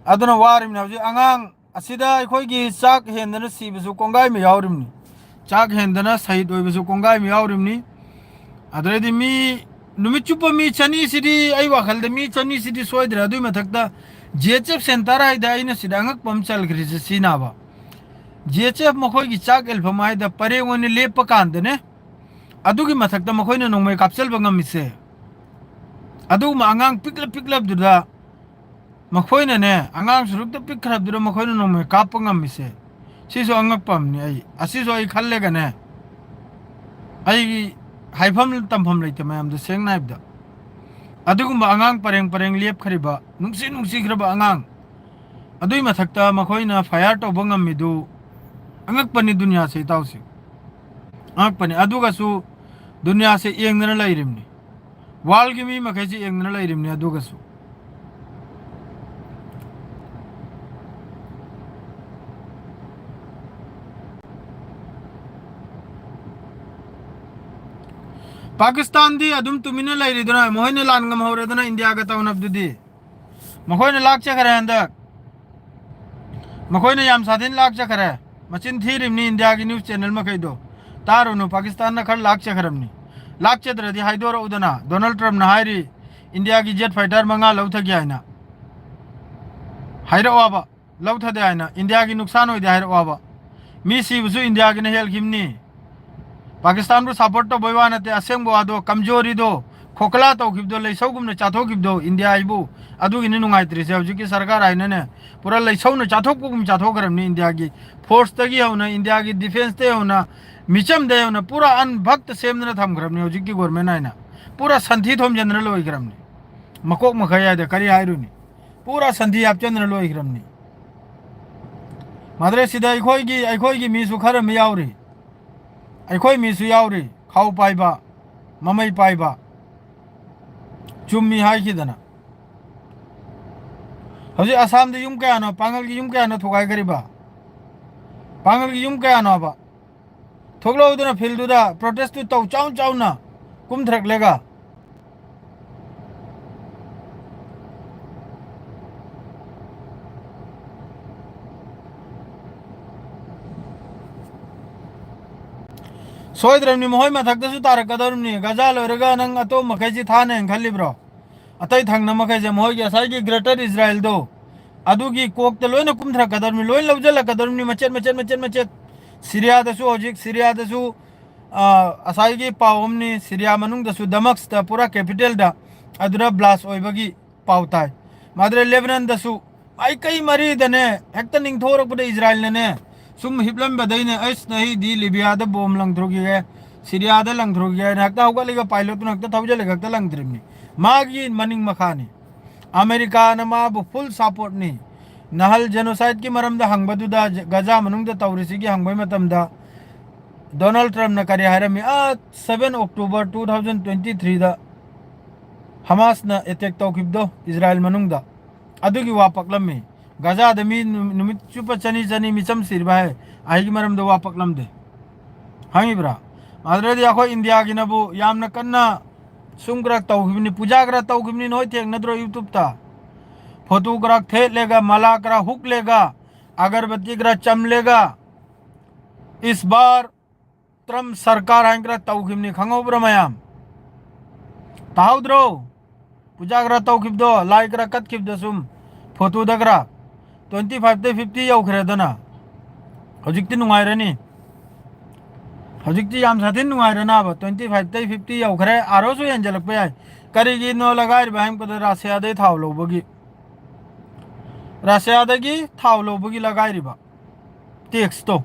ꯑꯗꯨꯅ ꯋꯥꯔꯤꯕꯅꯤ꯫ ꯍꯧꯖꯤꯛ ꯑꯉꯥꯡ ꯑꯁꯤꯗ ꯑꯩꯈꯣꯏꯒꯤ ꯆꯥꯛ ꯍꯦꯟꯗꯅ ꯁꯤꯕꯁꯨ ꯀꯣꯡꯒꯥꯏ ꯑꯃ ꯌꯥꯎꯔꯤꯕꯅꯤ, ꯆꯥꯛ ꯍꯦꯟꯗꯅ ꯁꯍꯤꯗ ꯑꯣꯏꯕꯁꯨ ꯀꯣꯡꯒꯥꯏ ꯑꯃ ꯌꯥꯎꯔꯤꯕꯅꯤ꯫ ꯑꯗꯨꯗꯩꯗꯤ ꯃꯤ ꯅꯨꯃꯤꯠ ꯆꯨꯞꯄ ꯃꯤ ꯆꯅꯤꯁꯤꯗꯤ, ꯑꯩ ꯋꯥꯈꯜꯗ ꯃꯤ ꯆꯅꯤꯁꯤꯗꯤ ꯁꯣꯏꯗ꯭ꯔꯦ꯫ ꯑꯗꯨꯏ ꯃꯊꯛꯇ ꯖꯤ ꯑꯦꯆ ꯑꯦꯐ ꯁꯦꯟꯇꯔ ꯍꯥꯏꯗ ꯑꯩꯅ ꯁꯤꯗ ꯑꯉꯛꯄ ꯑꯃ ꯆꯜꯈ꯭ꯔꯤꯁꯦ ꯁꯤꯅꯥꯕ, ꯖꯤ ꯑꯦꯆ ꯑꯦꯐ ꯃꯈꯣꯏꯒꯤ ꯆꯥꯛ ꯑꯦꯜꯐꯝ ꯍꯥꯏꯗ ꯄꯔꯦꯡ ꯑꯣꯏꯅ ꯂꯦꯞꯄ ꯀꯥꯟꯗꯅꯦ, ꯑꯗꯨꯒꯤ ꯃꯊꯛꯇ ꯃꯈꯣꯏꯅ ꯅꯣꯡꯃꯩ ꯀꯥꯞꯆꯜꯕ ꯉꯝꯃꯤꯁꯦ꯫ ꯑꯗꯨꯒꯨꯝꯕ ꯑꯉꯥꯡ ꯄꯤꯛꯂꯞ ꯄꯤꯛꯂꯞꯗꯨꯗ ꯃꯈꯣꯏꯅꯅꯦ, ꯑꯉꯥꯡ ꯁꯨꯔꯨꯛꯇ ꯄꯤꯛꯈ꯭ꯔꯕꯗꯨꯗ ꯃꯈꯣꯏꯅ ꯅꯣꯡꯃꯩ ꯀꯥꯞꯄ ꯉꯝꯃꯤꯁꯦ, ꯁꯤꯁꯨ ꯑꯉꯛꯄ ꯑꯃꯅꯤ꯫ ꯑꯩ ꯑꯁꯤꯁꯨ ꯑꯩ ꯈꯜꯂꯦꯒꯅꯦ, ꯑꯩꯒꯤ ꯍꯥꯏꯐꯝ ꯇꯝꯐꯝ ꯂꯩꯇꯦ ꯃꯌꯥꯝꯗ, ꯁꯦꯡꯅ ꯍꯥꯏꯕꯗ꯫ ꯑꯗꯨꯒꯨꯝꯕ ꯑꯉꯥꯡ ꯄꯔꯦꯡ ꯄꯔꯦꯡ ꯂꯦꯞꯈ꯭ꯔꯤꯕ, ꯅꯨꯡꯁꯤ ꯅꯨꯡꯁꯤꯈ꯭ꯔꯕ ꯑꯉꯥꯡ, ꯑꯗꯨꯏ ꯃꯊꯛꯇ ꯃꯈꯣꯏꯅ fire ꯇꯧꯕ ꯉꯝꯃꯤꯗꯨ ꯑꯉꯛꯄꯅꯤ ꯗꯨꯅꯤꯌꯥꯁꯦ, ꯏꯇꯥꯎꯁꯤꯡ꯫ ꯑꯉꯛꯄꯅꯤ꯫ ꯑꯗꯨꯒꯁꯨ ꯗꯨꯅꯤꯌꯥꯁꯦ ꯌꯦꯡꯗꯅ ꯂꯩꯔꯤꯕꯅꯤ꯫ Worldꯒꯤ ꯃꯤ ꯃꯈꯩꯁꯦ ꯌꯦꯡꯗꯅ ꯂꯩꯔꯤꯕꯅꯤ꯫ ꯑꯗꯨꯒꯁꯨ ꯄꯥꯀꯤꯁꯇꯥꯟꯗꯤ ꯑꯗꯨꯝ ꯇꯨꯃꯤꯟꯅ ꯂꯩꯔꯤꯗꯅ, ꯃꯈꯣꯏꯅ ꯂꯥꯟ ꯉꯝꯍꯧꯔꯦꯗꯅ ꯏꯟꯗꯤꯌꯥꯒ ꯇꯧꯅꯕꯗꯨꯗꯤ꯫ ꯃꯈꯣꯏꯅ ꯂꯥꯛꯆꯈ꯭ꯔꯦ ꯍꯟꯗꯛ꯫ ꯃꯈꯣꯏꯅ ꯌꯥꯝ ꯁꯥꯊꯤꯅ ꯂꯥꯛꯆꯈ꯭ꯔꯦ꯫ ꯃꯆꯤꯟ ꯊꯤꯔꯤꯕꯅꯤ ꯏꯟꯗꯤꯌꯥꯒꯤ news channel ꯃꯈꯩꯗꯣ꯫ ꯇꯥꯔꯨꯅꯨ, ꯄꯥꯀꯤꯁꯇꯥꯟꯅ ꯈꯔ ꯂꯥꯛꯆꯈ꯭ꯔꯕꯅꯤ꯫ ꯂꯥꯛꯆꯗ꯭ꯔꯗꯤ ꯍꯥꯏꯗꯣꯔꯛꯎꯗꯅ꯫ ꯗꯣꯅꯥꯜꯗ ꯇ꯭ꯔꯝꯞꯅ ꯍꯥꯏꯔꯤ ꯏꯟꯗꯤꯌꯥꯒꯤ jet fighter ꯃꯉꯥ ꯂꯧꯊꯒꯦ ꯍꯥꯏꯅ꯫ ꯍꯥꯏꯔꯛꯑꯣꯕ꯫ ꯂꯧꯊꯗꯦ ꯍꯥꯏꯅ ꯏꯟꯗꯤꯌꯥꯒꯤ ꯅꯨꯡꯁꯥꯟ ꯑꯣꯏꯗꯦ ꯍꯥꯏꯔꯛꯑꯣꯕ꯫ ꯃꯤ ꯁꯤꯕꯁꯨ ꯏꯟꯗꯤꯌꯥꯒꯤꯅ ꯍꯦꯜꯈꯤꯕꯅꯤ꯫ ꯄꯥꯀꯤꯁꯇꯥꯟꯕꯨ support ꯇꯧꯕꯩ ꯋꯥ ꯅꯠꯇꯦ, ꯑꯁꯦꯡꯕ ꯋꯥꯗꯣ, ꯀꯝꯖꯣꯔꯤꯗꯣ, ꯈꯣꯀꯂꯥ ꯇꯧꯈꯤꯕꯗꯣ, ꯂꯩꯁꯧꯒꯨꯝꯅ ꯆꯥꯊꯣꯛꯈꯤꯕꯗꯣ ꯏꯟꯗꯤꯌꯥ ꯍꯥꯏꯕꯨ꯫ ꯑꯗꯨꯒꯤꯅꯤ ꯅꯨꯡꯉꯥꯏꯇ꯭ꯔꯤꯁꯦ꯫ ꯍꯧꯖꯤꯛꯀꯤ ꯁꯔꯀꯥꯔ ꯍꯥꯏꯅꯅꯦ, ꯄꯨꯔꯥ ꯂꯩꯁꯧꯅ ꯆꯥꯊꯣꯛꯄꯒꯨꯝ ꯆꯥꯊꯣꯛꯈ꯭ꯔꯕꯅꯤ ꯏꯟꯗꯤꯌꯥꯒꯤ forceꯇꯒꯤ ꯍꯧꯅ, ꯏꯟꯗꯤꯌꯥꯒꯤ defenceꯇꯒꯤ ꯍꯧꯅ, ꯃꯤꯆꯝꯗꯒꯤ ꯍꯧꯅ ꯄꯨꯔꯥ ꯑꯟꯚꯛꯇ ꯁꯦꯝꯗꯅ ꯊꯝꯈ꯭ꯔꯕꯅꯤ ꯍꯧꯖꯤꯛꯀꯤ government ꯍꯥꯏꯅ꯫ ꯄꯨꯔꯥ ꯁꯟꯊꯤ ꯊꯣꯝꯖꯤꯟꯗꯅ ꯂꯣꯏꯈ꯭ꯔꯕꯅꯤ꯫ ꯃꯀꯣꯛ ꯃꯈꯩ ꯍꯥꯏꯗ ꯀꯔꯤ ꯍꯥꯏꯔꯨꯅꯤ? ꯄꯨꯔꯥ ꯁꯟꯊꯤ ꯍꯥꯞꯆꯤꯟꯗꯅ ꯂꯣꯏꯈ꯭ꯔꯕꯅꯤ꯫ ꯃꯗꯨꯗ ꯁꯤꯗ ꯑꯩꯈꯣꯏꯒꯤ, ꯑꯩꯈꯣꯏꯒꯤ ꯃꯤꯁꯨ ꯈꯔ ꯑꯃ ꯌꯥꯎꯔꯤ꯫ ꯑꯩꯈꯣꯏ ꯃꯤꯁꯨ ꯌꯥꯎꯔꯤ꯫ ꯈꯥꯎ ꯄꯥꯏꯕ, ꯃꯃꯩ ꯄꯥꯏꯕ꯫ ꯆꯨꯝꯃꯤ ꯍꯥꯏꯈꯤꯗꯅ꯫ ꯍꯧꯖꯤꯛ ꯑꯁꯥꯝꯗ ꯌꯨꯝ ꯀꯌꯥꯅꯣ, ꯄꯥꯡꯒꯜꯒꯤ ꯌꯨꯝ ꯀꯌꯥꯅꯣ ꯊꯨꯒꯥꯏꯈ꯭ꯔꯤꯕ? ꯄꯥꯡꯒꯜꯒꯤ ꯌꯨꯝ ꯀꯌꯥꯅꯣꯕ? ꯊꯣꯛꯂꯛꯎꯗꯅ fieldꯗꯨꯗ protestꯇꯨ ꯇꯧ, ꯆꯥꯎ ꯆꯥꯎꯅ ꯀꯨꯝꯊꯔꯛꯂꯒ꯫ ꯁꯣꯏꯗ꯭ꯔꯕꯅꯤ, ꯃꯈꯣꯏ ꯃꯊꯛꯇꯁꯨ ꯇꯥꯔꯛꯀꯗꯧꯔꯤꯕꯅꯤ꯫ ꯒꯖꯥ ꯂꯣꯏꯔꯒ ꯅꯪ ꯑꯇꯣꯞꯄ ꯃꯈꯩꯁꯤ ꯊꯥꯅꯦꯅ ꯈꯜꯂꯤꯕ꯭ꯔꯣ? ꯑꯇꯩ ꯊꯪꯅ ꯃꯈꯩꯁꯦ ꯃꯈꯣꯏꯒꯤ ꯉꯁꯥꯏꯒꯤ greater Israelꯗꯣ, ꯑꯗꯨꯒꯤ ꯀꯣꯛꯇ ꯂꯣꯏꯅ ꯀꯨꯝꯊꯔꯛꯀꯗꯧꯔꯤꯕꯅꯤ, ꯂꯣꯏ ꯂꯧꯁꯤꯜꯂꯛꯀꯗꯧꯔꯤꯕꯅꯤ, ꯃꯆꯦꯠ ꯃꯆꯦꯠ, ꯃꯆꯦꯠ ꯃꯆꯦꯠ꯫ ꯁꯤꯔꯤꯌꯥꯗꯁꯨ ꯍꯧꯖꯤꯛ, ꯁꯤꯔꯤꯌꯥꯗꯁꯨ, ꯑ, ꯉꯁꯥꯏꯒꯤ ꯄꯥꯎ ꯑꯃꯅꯤ, ꯁꯤꯔꯤꯌꯥ ꯃꯅꯨꯡꯗꯁꯨ ꯗꯃꯛꯁꯇ ꯄꯨꯔꯥ capitalꯗ ꯑꯗꯨꯗ blast ꯑꯣꯏꯕꯒꯤ ꯄꯥꯎ ꯇꯥꯏ꯫ ꯃꯥꯗ꯭ꯔꯦ ꯂꯦꯕꯅꯟꯗꯁꯨ ꯃꯥꯏꯀꯩ ꯃꯔꯤꯗꯅꯦ, ꯍꯦꯛꯇ ꯅꯤꯡꯊꯣꯔꯛꯄꯗ ꯏꯖꯔꯥꯏꯜꯅꯅꯦ, ꯁꯨꯝ ꯍꯤꯞꯂꯝꯕꯗꯩꯅꯦ, "ꯑꯩꯁ, ꯅꯍꯤꯗꯤ ꯂꯤꯕꯤꯌꯥꯗ ꯕꯣꯝ ꯂꯪꯊꯣꯔꯛꯈꯤꯒꯦ, ꯁꯤꯔꯤꯌꯥꯗ ꯂꯪꯊꯣꯔꯛꯈꯤꯒꯦ" ꯍꯥꯏꯅ ꯍꯦꯛꯇ ꯍꯧꯒꯠꯂꯒ pilotꯇꯨꯅ ꯍꯦꯛꯇ ꯊꯧꯖꯤꯜꯂꯒ ꯍꯦꯛꯇ ꯂꯪꯗ꯭ꯔꯤꯕꯅꯤ꯫ ꯃꯥꯒꯤ ꯃꯅꯤꯡ ꯃꯈꯥꯅꯤ꯫ ꯑꯃꯦꯔꯤꯀꯥꯅ ꯃꯥꯕꯨ full supportꯅꯤ꯫ ꯅꯍꯜ genocideꯀꯤ ꯃꯔꯝꯗ ꯍꯪꯕꯗꯨꯗ, ꯒꯖꯥ ꯃꯅꯨꯡꯗ ꯇꯧꯔꯤꯁꯤꯒꯤ ꯍꯪꯕꯒꯤ ꯃꯇꯝꯗ, ꯗꯣꯅꯥꯜꯗ ꯇ꯭ꯔꯝꯞꯅ ꯀꯔꯤ ꯍꯥꯏꯔꯝꯃꯤ? ꯑꯥ, seven October two thousand twenty threeꯗ ꯍꯃꯥꯁꯅ attack ꯇꯧꯈꯤꯕꯗꯣ ꯏꯖꯔꯥꯏꯜ ꯃꯅꯨꯡꯗ, ꯑꯗꯨꯒꯤ ꯋꯥ ꯄꯛꯂꯝꯃꯤ꯫ ꯒꯖꯥꯗ ꯃꯤ ꯅꯨ-, ꯅꯨꯃꯤꯠ ꯆꯨꯞꯄ ꯆꯅꯤ ꯆꯅꯤ ꯃꯤꯆꯝ ꯁꯤꯔꯤꯕ ꯍꯥꯏ, ꯑꯩꯒꯤ ꯃꯔꯝꯗ ꯋꯥ ꯄꯛꯂꯝꯗꯦ꯫ ꯈꯪꯉꯤꯕ꯭ꯔꯥ? ꯑꯗꯨꯗꯤ ꯑꯩꯈꯣꯏ ꯏꯟꯗꯤꯌꯥꯒꯤꯅꯕꯨ ꯌꯥꯝꯅ ꯀꯟꯅ ꯁꯨꯝ ꯈꯔ ꯇꯧꯈꯤꯕꯅꯤ, ꯄꯨꯖꯥ ꯈꯔ ꯇꯧꯈꯤꯕꯅꯤ, ꯅꯣꯏ ꯊꯦꯡꯅꯗ꯭ꯔꯣ YouTubeꯇ? ꯐꯣꯇꯣ ꯈꯔ ꯊꯦꯠꯂꯦꯒ, ꯃꯂꯥ ꯈꯔ ꯍꯨꯛꯂꯦꯒ, ꯑꯒꯔꯕꯠꯇꯤ ꯈꯔ ꯆꯝꯂꯦꯒ, ꯏꯁ ꯕꯥꯔ ꯇ꯭ꯔꯝꯞ ꯁꯔꯀꯥꯔ ꯍꯥꯏꯅ ꯈꯔ ꯇꯧꯈꯤꯕꯅꯤ, ꯈꯪꯍꯧꯕ꯭ꯔꯥ ꯃꯌꯥꯝ? ꯇꯥꯍꯧꯗ꯭ꯔꯣ? ꯄꯨꯖꯥ ꯈꯔ ꯇꯧꯈꯤꯕꯗꯣ, ꯂꯥꯏ ꯈꯔ ꯀꯠꯈꯤꯕꯗꯣ, ꯁꯨꯝ ꯐꯣꯇꯣꯗ ꯈꯔ꯫ Twenty fiveꯇꯩ fifty ꯌꯧꯈ꯭ꯔꯦꯗꯅ꯫ ꯍꯧꯖꯤꯛꯇꯤ ꯅꯨꯡꯉꯥꯏꯔꯅꯤ꯫ ꯍꯧꯖꯤꯛꯇꯤ ꯌꯥꯝ ꯁꯥꯊꯤꯅ ꯅꯨꯡꯉꯥꯏꯔꯅꯥꯕ꯫ Twenty fiveꯇꯩ fifty ꯌꯧꯈ꯭ꯔꯦ, ꯑꯥꯔꯣꯁꯨ ꯍꯦꯟꯖꯜꯂꯛꯄ ꯌꯥꯏ꯫ ꯀꯔꯤꯒꯤꯅꯣ ꯂꯒꯥꯏꯔꯤꯕ ꯍꯥꯏꯕꯗ, ꯔꯁꯤꯌꯥꯗꯩ ꯊꯥꯎ ꯂꯧꯕꯒꯤ, ꯔꯁꯤꯌꯥꯗꯒꯤ ꯊꯥꯎ ꯂꯧꯕꯒꯤ ꯂꯒꯥꯏꯔꯤꯕ taxꯇꯣ꯫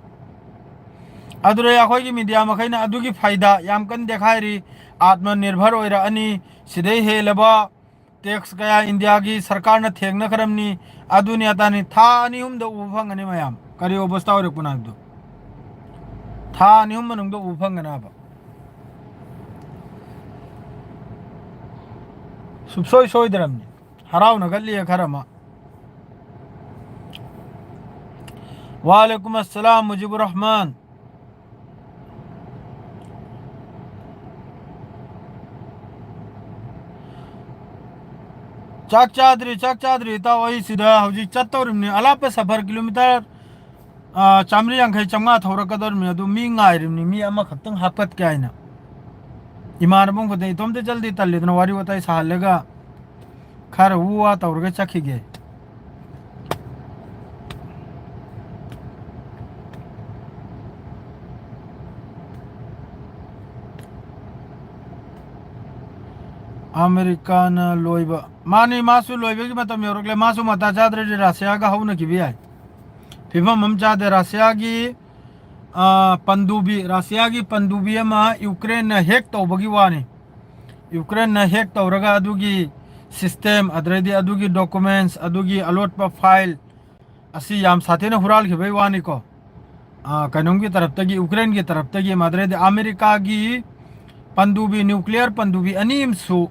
ꯑꯗꯨꯗ ꯑꯩꯈꯣꯏꯒꯤ media ꯃꯈꯩꯅ ꯑꯗꯨꯒꯤ ꯐꯥꯏꯗꯥ ꯌꯥꯝ ꯀꯟꯅ ꯗꯦꯈꯥꯏꯔꯤ꯫ ꯑꯥꯠꯃ ꯅꯤꯔꯚꯔ ꯑꯣꯏꯔꯛꯑꯅꯤ, ꯁꯤꯗꯩ ꯍꯦꯜꯂꯕ tax ꯀꯌꯥ ꯏꯟꯗꯤꯌꯥꯒꯤ ꯁꯔꯀꯥꯔꯅ ꯊꯦꯡꯅꯈ꯭ꯔꯕꯅꯤ, ꯑꯗꯨꯅꯤ ꯑꯗꯥꯅꯤ꯫ ꯊꯥ ꯑꯅꯤ ꯑꯍꯨꯝꯗ ꯎꯕ ꯐꯪꯒꯅꯤ ꯃꯌꯥꯝ, ꯀꯔꯤ ꯑꯣꯕꯁꯇꯥ ꯑꯣꯏꯔꯛꯄꯅꯣ ꯍꯥꯏꯕꯗꯣ꯫ ꯊꯥ ꯑꯅꯤ ꯑꯍꯨꯝ ꯃꯅꯨꯡꯗ ꯎꯕ ꯐꯪꯒꯅꯤ ꯍꯥꯏꯕ꯫ ꯁꯨꯡꯁꯣꯏ ꯁꯣꯏꯗ꯭ꯔꯕꯅꯤ꯫ ꯍꯔꯥꯎꯅꯒꯠꯂꯤ ꯈꯔ ꯑꯃ꯫ ꯋꯥꯂꯦꯀꯨꯝ ꯑꯁꯂꯥꯝ ꯃꯨꯖꯤꯕꯨꯔ ꯔꯍꯃꯥꯟ꯫ ꯆꯥꯛ ꯆꯥꯗ꯭ꯔꯤ, ꯆꯥꯛ ꯆꯥꯗ꯭ꯔꯤ, ꯏꯇꯥꯎ꯫ ꯑꯩ ꯁꯤꯗ ꯍꯧꯖꯤꯛ ꯆꯠꯇꯧꯔꯤꯕꯅꯤ꯫ ꯑꯂꯥꯞꯄ ꯁꯐꯔ ꯀꯤꯂꯣꯃꯤꯇꯔ, ꯑ, ꯆꯥꯝꯃꯔꯤ ꯌꯥꯡꯈꯩ, ꯆꯥꯝꯃꯉꯥ ꯊꯧꯔꯛꯀꯗꯧꯔꯤꯕꯅꯤ꯫ ꯑꯗꯨ ꯃꯤ ꯉꯥꯏꯔꯤꯕꯅꯤ, ꯃꯤ ꯑꯃꯈꯛꯇꯪ ꯍꯥꯞꯀꯠꯀꯦ ꯍꯥꯏꯅ꯫ ꯏꯃꯥꯟꯅꯕ ꯑꯃꯈꯛꯇꯪ, ꯏꯇꯣꯝꯇ ꯆꯠꯂꯗꯤ ꯇꯜꯂꯤꯗꯅ, ꯋꯥꯔꯤ ꯋꯥꯇꯥꯏ ꯁꯥꯍꯜꯂꯒ ꯈꯔ ꯎ ꯋꯥ ꯇꯧꯔꯒ ꯆꯠꯈꯤꯒꯦ꯫ ꯑꯃꯦꯔꯤꯀꯥꯅ ꯂꯣꯏꯕ꯫ ꯃꯥꯅꯤ, ꯃꯥꯁꯨ ꯂꯣꯏꯕꯒꯤ ꯃꯇꯝ ꯌꯧꯔꯛꯂꯦ꯫ ꯃꯥꯁꯨ ꯃꯇꯥ ꯆꯥꯗ꯭ꯔꯗꯤ ꯔꯁꯤꯌꯥꯒ ꯍꯧꯅꯈꯤꯕ ꯌꯥꯏ꯫ ꯐꯤꯕꯝ ꯑꯃ ꯆꯥꯗꯦ꯫ ꯔꯁꯤꯌꯥꯒꯤ, ꯑ, ꯄꯟꯗꯨꯕꯤ, ꯔꯁꯤꯌꯥꯒꯤ ꯄꯟꯗꯨꯕꯤ ꯑꯃ ꯌꯨꯀ꯭ꯔꯦꯟꯅ hack ꯇꯧꯕꯒꯤ ꯋꯥꯅꯤ꯫ ꯌꯨꯀ꯭ꯔꯦꯟꯅ ꯍꯦꯛ ꯇꯧꯔꯒ ꯑꯗꯨꯒꯤ ꯁꯤꯁꯇꯦꯝ, ꯑꯗꯨꯗꯩꯗꯤ ꯑꯗꯨꯒꯤ ꯗꯣꯀꯨꯃꯦꯟꯁ, ꯑꯗꯨꯒꯤ ꯑꯂꯣꯠꯄ ꯐꯥꯏꯜ ꯑꯁꯤ ꯌꯥꯝ ꯁꯥꯊꯤꯅ ꯍꯨꯔꯥꯜꯈꯤꯕꯩ ꯋꯥꯅꯤꯀꯣ꯫ ꯑ, ꯀꯩꯅꯣꯝꯒꯤ ꯇꯔꯞꯇꯒꯤ, ꯌꯨꯀ꯭ꯔꯦꯟꯒꯤ ꯇꯔꯞꯇꯒꯤ, ꯑꯗꯨꯗꯩꯗꯤ ꯑꯃꯦꯔꯤꯀꯥꯒꯤ ꯄꯟꯗꯨꯕꯤ, ꯅ꯭ꯌꯨꯀ꯭ꯂꯤꯌꯔ ꯄꯟꯗꯨꯕꯤ ꯑꯅꯤ ꯑꯃꯁꯨ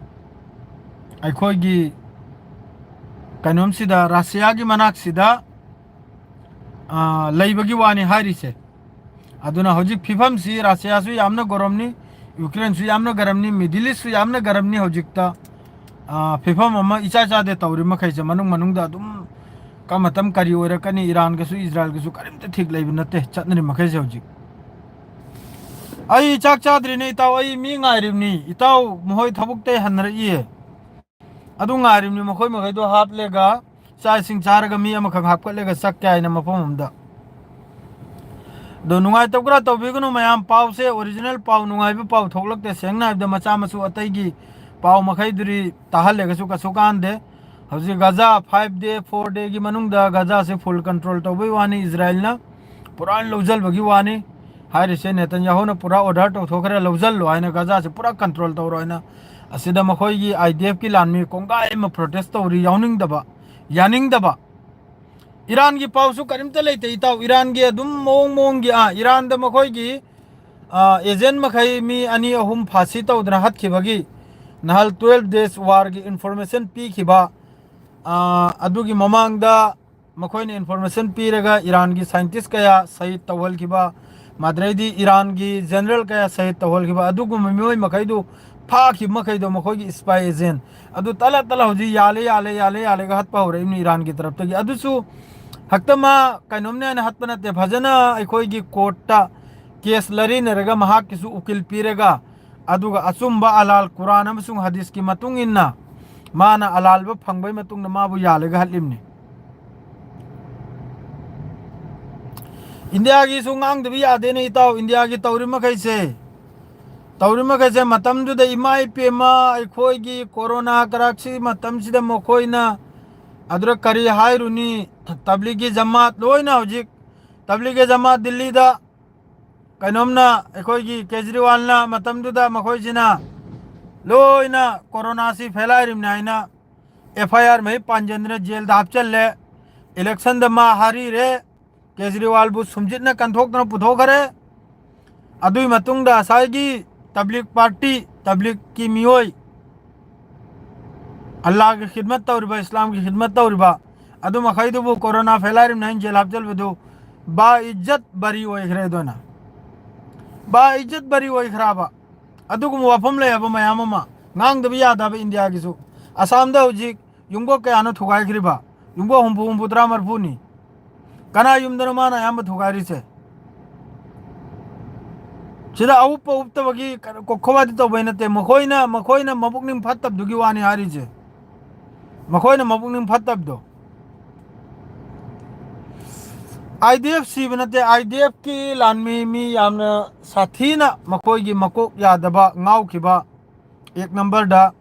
ꯑꯩꯈꯣꯏꯒꯤ ꯀꯩꯅꯣꯝꯁꯤꯗ, ꯔꯁꯤꯌꯥꯒꯤ ꯃꯅꯥꯛꯁꯤꯗ, ꯑ, ꯂꯩꯕꯒꯤ ꯋꯥꯅꯤ ꯍꯥꯏꯔꯤꯁꯦ꯫ ꯑꯗꯨꯅ ꯍꯧꯖꯤꯛ ꯐꯤꯕꯝꯁꯤ ꯔꯁꯤꯌꯥꯁꯨ ꯌꯥꯝꯅ ꯒꯔꯝꯅꯤ, ꯌꯨꯀ꯭ꯔꯦꯟꯁꯨ ꯌꯥꯝꯅ ꯒꯔꯝꯅꯤ, ꯃꯤꯗꯤꯜ ꯏꯁꯁꯨ ꯌꯥꯝꯅ ꯒꯔꯝꯅꯤ ꯍꯧꯖꯤꯛꯇ꯫ ꯑ, ꯐꯤꯕꯝ ꯑꯃ ꯏꯆꯥ ꯆꯥꯗꯦ ꯇꯧꯔꯤ ꯃꯈꯩꯁꯦ, ꯃꯅꯨꯡ ꯃꯅꯨꯡꯗ ꯑꯗꯨꯝ ꯀ-, ꯃꯇꯝ ꯀꯔꯤ ꯑꯣꯏꯔꯛꯀꯅꯤ, ꯏꯔꯥꯟꯒꯁꯨ ꯏꯖꯔꯥꯏꯜꯒꯁꯨ ꯀꯔꯤꯝꯇ ꯊꯤꯛ ꯂꯩꯕ ꯅꯠꯇꯦ ꯆꯠꯅꯔꯤ ꯃꯈꯩꯁꯦ ꯍꯧꯖꯤꯛ꯫ ꯑꯩ ꯆꯥꯛ ꯆꯥꯗ꯭ꯔꯤꯅꯦ ꯏꯇꯥꯎ, ꯑꯩ ꯃꯤ ꯉꯥꯏꯔꯤꯕꯅꯤ꯫ ꯏꯇꯥꯎ ꯃꯈꯣꯏ ꯊꯕꯛꯇꯩ ꯍꯟꯅꯔꯛꯏꯌꯦ꯫ ꯑꯗꯨ ꯉꯥꯏꯔꯤꯕꯅꯤ, ꯃꯈꯣꯏ ꯃꯈꯩꯗꯣ ꯍꯥꯞꯂꯒ ꯆꯥꯛ ꯏꯁꯤꯡ ꯆꯥꯔꯒ ꯃꯤ ꯑꯃꯈꯛ ꯍꯥꯞꯀꯠꯂꯒ ꯆꯠꯀꯦ ꯍꯥꯏꯅ ꯃꯐꯝ ꯑꯃꯗ꯫ ꯑꯗꯣ ꯅꯨꯡꯉꯥꯏꯇꯕ ꯈꯔ ꯇꯧꯕꯤꯒꯅꯨ ꯃꯌꯥꯝ, ꯄꯥꯎꯁꯦ ꯑꯣꯔꯤꯖꯤꯅꯦꯜ ꯄꯥꯎ, ꯅꯨꯡꯉꯥꯏꯕ ꯄꯥꯎ ꯊꯣꯛꯂꯛꯇꯦ꯫ ꯁꯦꯡꯅ ꯍꯥꯏꯕꯗ ꯃꯆꯥ ꯃꯁꯨ ꯑꯇꯩꯒꯤ ꯄꯥꯎ ꯃꯈꯩꯗꯨꯗꯤ ꯇꯥꯍꯜꯂꯒꯁꯨ ꯀꯩꯁꯨ ꯀꯥꯟꯗꯦ꯫ ꯍꯧꯖꯤꯛ ꯒꯖꯥ five day, four dayꯒꯤ ꯃꯅꯨꯡꯗ ꯒꯖꯥꯁꯦ full control ꯇꯧꯕꯩ ꯋꯥꯅꯤ, ꯏꯖꯔꯥꯏꯜꯅ ꯄꯨꯔꯥ ꯂꯧꯁꯤꯟꯕꯒꯤ ꯋꯥꯅꯤ꯫ ꯍꯥꯏꯔꯤꯁꯦ ꯅꯦꯇꯟꯌꯥꯍꯨꯅ ꯄꯨꯔꯥ order ꯇꯧꯊꯣꯛꯈ꯭ꯔꯦ, ꯂꯧꯁꯤꯜꯂꯣ ꯍꯥꯏꯅ, ꯒꯖꯥꯁꯦ ꯄꯨꯔꯥ control ꯇꯧꯔꯣ ꯍꯥꯏꯅ꯫ ꯑꯁꯤꯗ ꯃꯈꯣꯏꯒꯤ IDFꯀꯤ ꯂꯥꯟꯃꯤ ꯀꯣꯡꯒꯥꯏ ꯑꯃ protest ꯇꯧꯔꯤ, ꯌꯥꯎꯅꯤꯡꯗꯕ, ꯌꯥꯅꯤꯡꯗꯕ꯫ ꯏꯔꯥꯟꯒꯤ ꯄꯥꯎꯁꯨ ꯀꯔꯤꯝꯇ ꯂꯩꯇꯦ ꯏꯇꯥꯎ꯫ ꯏꯔꯥꯟꯒꯤ ꯑꯗꯨꯝ ꯃꯑꯣꯡ ꯃꯑꯣꯡꯒꯤ, ꯑꯥ, ꯏꯔꯥꯟꯗ ꯃꯈꯣꯏꯒꯤ, ꯑꯥ, agent ꯃꯈꯩ ꯃꯤ ꯑꯅꯤ ꯑꯍꯨꯝ ꯐꯥꯁꯤ ꯇꯧꯗꯅ ꯍꯥꯠꯈꯤꯕꯒꯤ ꯅꯍꯥꯜ twelve days warꯒꯤ information ꯄꯤꯈꯤꯕ, ꯑꯥ, ꯑꯗꯨꯒꯤ ꯃꯃꯥꯡꯗ ꯃꯈꯣꯏꯅ information ꯄꯤꯔꯒ ꯏꯔꯥꯟꯒꯤ scientist ꯀꯌꯥ ꯁꯍꯤꯗ ꯇꯧꯍꯟꯈꯤꯕ, ꯃꯗꯨꯗꯩꯗꯤ ꯏꯔꯥꯟꯒꯤ general ꯀꯌꯥ ꯁꯍꯤꯗ ꯇꯧꯍꯟꯈꯤꯕ, ꯑꯗꯨꯒꯨꯝꯕ ꯃꯤꯑꯣꯏ ꯃꯈꯩꯗꯨ, ꯐꯥꯈꯤꯕ ꯃꯈꯩꯗꯣ ꯃꯈꯣꯏꯒꯤ spy agent꯫ ꯑꯗꯨ ꯇꯂ ꯇꯂ ꯍꯧꯖꯤꯛ ꯌꯥꯜꯂꯦ, ꯌꯥꯜꯂꯦ, ꯌꯥꯜꯂꯦ, ꯌꯥꯜꯂꯦꯒ ꯍꯥꯠꯄ ꯍꯧꯔꯛꯏꯕꯅꯤ ꯏꯔꯥꯟꯒꯤ ꯇꯔꯞꯇꯒꯤ꯫ ꯑꯗꯨꯁꯨ ꯍꯦꯛꯇ ꯃꯥ ꯀꯩꯅꯣꯝꯅꯦ ꯍꯥꯏꯅ ꯍꯥꯠꯄ ꯅꯠꯇꯦ, ꯐꯖꯅ ꯑꯩꯈꯣꯏꯒꯤ courtꯇ case ꯂꯥꯔꯤꯅꯔꯒ ꯃꯍꯥꯛꯀꯤꯁꯨ ꯎꯀꯤꯜ ꯄꯤꯔꯒ, ꯑꯗꯨꯒ ꯑꯆꯨꯝꯕ ꯑꯂꯥꯜ ꯀꯨꯔꯥꯟ ꯑꯃꯁꯨꯡ ꯍꯗꯤꯁꯀꯤ ꯃꯇꯨꯡ ꯏꯟꯅ ꯃꯥꯅ ꯑꯂꯥꯜꯕ ꯐꯪꯕꯩ ꯃꯇꯨꯡꯗ ꯃꯥꯕꯨ ꯌꯥꯜꯂꯒ ꯍꯠꯂꯤꯕꯅꯤ꯫ ꯏꯟꯗꯤꯌꯥꯒꯤꯁꯨ ꯉꯥꯡꯗꯕ ꯌꯥꯗꯦꯅꯦ ꯏꯇꯥꯎ, ꯏꯟꯗꯤꯌꯥꯒꯤ ꯇꯧꯔꯤ ꯃꯈꯩꯁꯦ, ꯇꯧꯔꯤ ꯃꯈꯩꯁꯦ ꯃꯇꯝꯗꯨꯗ ꯏꯃꯥ ꯏꯄꯦꯝꯃ ꯑꯩꯈꯣꯏꯒꯤ ꯀꯣꯔꯣꯅꯥ ꯀꯔꯥꯛꯁꯤ ꯃꯇꯝꯁꯤꯗ ꯃꯈꯣꯏꯅ ꯑꯗꯨꯗ ꯀꯔꯤ ꯍꯥꯏꯔꯨꯅꯤ, ꯇꯕ꯭ꯂꯤꯒꯤ ꯖꯃꯥꯠ ꯂꯣꯏꯅ ꯍꯧꯖꯤꯛ ꯇꯕ꯭ꯂꯤꯒꯤ ꯖꯃꯥꯠ ꯗꯤꯜꯂꯤꯗ ꯀꯩꯅꯣꯝꯅ ꯑꯩꯈꯣꯏꯒꯤ ꯀꯦꯖꯔꯤꯋꯥꯜꯅ ꯃꯇꯝꯗꯨꯗ ꯃꯈꯣꯏꯁꯤꯅ ꯂꯣꯏꯅ ꯀꯣꯔꯣꯅꯥꯁꯤ ꯐꯦꯂꯥꯏꯔꯤꯕꯅꯤ ꯍꯥꯏꯅ ꯑꯦꯐ ꯑꯥꯏ ꯑꯥꯔ ꯃꯍꯩ ꯄꯥꯟꯖꯟꯗꯅ ꯖꯦꯜꯗ ꯍꯥꯞꯆꯜꯂꯦ꯫ ꯏꯂꯦꯛꯁꯟꯗ ꯃꯥ ꯍꯥꯔꯤꯔꯦ꯫ ꯀꯦꯖꯔꯤꯋꯥꯜꯕꯨ ꯁꯨꯝꯖꯤꯠꯅ ꯀꯟꯊꯣꯛꯇꯅ ꯄꯨꯊꯣꯛꯈ꯭ꯔꯦ꯫ ꯑꯗꯨꯒꯤ ꯃꯇꯨꯡꯗ ꯉꯁꯥꯏꯒꯤ ꯇꯕ꯭ꯂꯤꯛ ꯄꯥꯔꯇꯤ, ꯇꯕ꯭ꯂꯤꯛꯀꯤ ꯃꯤꯑꯣꯏ, ꯑꯜꯂꯥꯒꯤ ꯈꯤꯗꯃꯠ ꯇꯧꯔꯤꯕ, ꯏꯁꯂꯥꯝꯒꯤ ꯈꯤꯗꯃꯠ ꯇꯧꯔꯤꯕ, ꯑꯗꯨ ꯃꯈꯩꯗꯨꯕꯨ ꯀꯣꯔꯣꯅꯥ ꯐꯦꯂꯥꯏꯔꯤꯕꯅꯤ ꯍꯥꯏꯅ ꯖꯦꯜ ꯍꯥꯞꯆꯤꯟꯕꯗꯨ ꯕꯥ ꯏꯖꯠ ꯕꯔꯤ ꯑꯣꯏꯈ꯭ꯔꯦ꯫ ꯑꯗꯨꯅ ꯕꯥ ꯏꯖꯠ ꯕꯔꯤ ꯑꯣꯏꯈ꯭ꯔꯕ꯫ ꯑꯗꯨꯒꯨꯝꯕ ꯋꯥꯐꯝ ꯂꯩ ꯍꯥꯏꯕ ꯃꯌꯥꯝ ꯑꯃ꯫ ꯉꯥꯡꯗꯕ ꯌꯥꯗꯕ ꯏꯟꯗꯤꯌꯥꯒꯤꯁꯨ꯫ ꯑꯁꯥꯝꯗ ꯍꯧꯖꯤꯛ ꯌꯨꯝꯒꯣ ꯀꯌꯥꯅꯣ ꯊꯨꯒꯥꯏꯈ꯭ꯔꯤꯕ? ꯌꯨꯝꯒꯣ ꯍꯨꯝꯐꯨ, ꯍꯨꯝꯐꯨꯇꯔꯥ, ꯃꯔꯤꯐꯨꯅꯤ꯫ ꯀꯅꯥ ꯌꯨꯝꯗꯅꯣ ꯃꯥꯅ ꯑꯌꯥꯝꯕ ꯊꯨꯒꯥꯏꯔꯤꯁꯦ? ꯁꯤꯗ ꯑꯎꯞꯄ ꯎꯞꯇꯕꯒꯤ ꯀꯣꯛꯈꯣꯕꯥꯗꯤ ꯇꯧꯕꯩ ꯅꯠꯇꯦ꯫ ꯃꯈꯣꯏꯅ, ꯃꯈꯣꯏꯅ ꯃꯕꯨꯛꯅꯤꯡ ꯐꯠꯇꯕꯗꯨꯒꯤ ꯋꯥꯅꯤ ꯍꯥꯏꯔꯤꯁꯦ꯫ ꯃꯈꯣꯏꯅ ꯃꯕꯨꯛꯅꯤꯡ ꯐꯠꯇꯕꯗꯣ꯫ ꯑꯥꯏ ꯗꯤ ꯑꯦꯐ ꯁꯤꯕ ꯅꯠꯇꯦ, ꯑꯥꯏ ꯗꯤ ꯑꯦꯐꯀꯤ ꯂꯥꯟꯃꯤ ꯃꯤ ꯌꯥꯝꯅ ꯁꯥꯊꯤꯅ ꯃꯈꯣꯏꯒꯤ ꯃꯀꯣꯛ ꯌꯥꯗꯕ, ꯉꯥꯎꯈꯤꯕ, ꯑꯦꯛ ꯅꯝꯕꯔꯗ,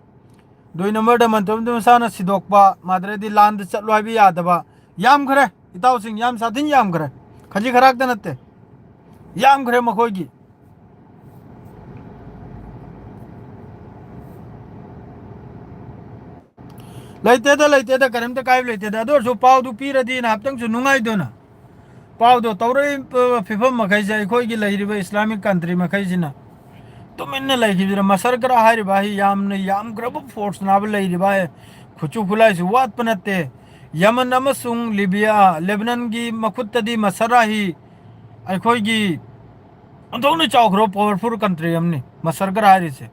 ꯗꯨꯏ ꯅꯝꯕꯔꯗ ꯃꯟꯇ꯭ꯔ ꯃꯁꯥꯅ ꯁꯤꯗꯣꯛꯄ, ꯃꯥꯗ꯭ꯔꯗꯤ ꯂꯥꯟꯗ ꯆꯠꯂꯣ ꯍꯥꯏꯕ ꯌꯥꯗꯕ, ꯌꯥꯝꯈ꯭ꯔꯦ ꯏꯇꯥꯎꯁꯤꯡ, ꯌꯥꯝ ꯁꯥꯊꯤꯅ ꯌꯥꯝꯈ꯭ꯔꯦ꯫ ꯈꯖꯤꯛ ꯈꯔꯥꯛꯇ ꯅꯠꯇꯦ, ꯌꯥꯝꯈ꯭ꯔꯦ ꯃꯈꯣꯏꯒꯤ꯫ ꯂꯩꯇꯦꯗ, ꯂꯩꯇꯦꯗ, ꯀꯔꯤꯝꯇ ꯀꯥꯏꯕ ꯂꯩꯇꯦꯗ꯫ ꯑꯗꯨ ꯑꯣꯏꯔꯁꯨ ꯄꯥꯎꯗꯨ ꯄꯤꯔꯗꯤꯅ ꯍꯥꯏꯐꯦꯠꯇꯪꯁꯨ ꯅꯨꯡꯉꯥꯏꯗꯅ꯫ ꯄꯥꯎꯗꯣ ꯇꯧꯔꯛꯏꯕ ꯐꯤꯕꯝ ꯃꯈꯩꯁꯦ, ꯑꯩꯈꯣꯏꯒꯤ ꯂꯩꯔꯤꯕ ꯏꯁꯂꯥꯃꯤꯛ ꯀꯟꯇ꯭ꯔꯤ ꯃꯈꯩꯁꯤꯅ ꯇꯨꯃꯤꯟꯅ ꯂꯩꯈꯤꯕꯁꯤꯗ, ꯃꯁꯔ ꯀꯔꯥ ꯍꯥꯏꯔꯤꯕ ꯑꯁꯤ ꯌꯥꯝꯅ ꯌꯥꯝꯈ꯭ꯔꯕ ꯐꯣꯔꯁꯅꯥꯕ ꯂꯩꯔꯤꯕ, ꯈꯨꯠꯁꯨ ꯈꯨꯠꯂꯥꯏꯁꯨ ꯋꯥꯠꯄ ꯅꯠꯇꯦ꯫ ꯌꯃꯟ ꯑꯃꯁꯨꯡ ꯂꯤꯕꯤꯌꯥ, ꯂꯦꯕꯅꯟꯒꯤ ꯃꯈꯨꯠꯇꯗꯤ ꯃꯁꯔ ꯑꯁꯤ ꯑꯩꯈꯣꯏꯒꯤ ꯑꯣꯟꯊꯣꯛꯅ ꯆꯥꯎꯈ꯭ꯔꯕ ꯄꯋꯥꯔꯐꯨꯜ ꯀꯟꯇ꯭ꯔꯤ ꯑꯃꯅꯤ ꯃꯁꯔ ꯀꯔꯥ ꯍꯥꯏꯔꯤꯁꯦ꯫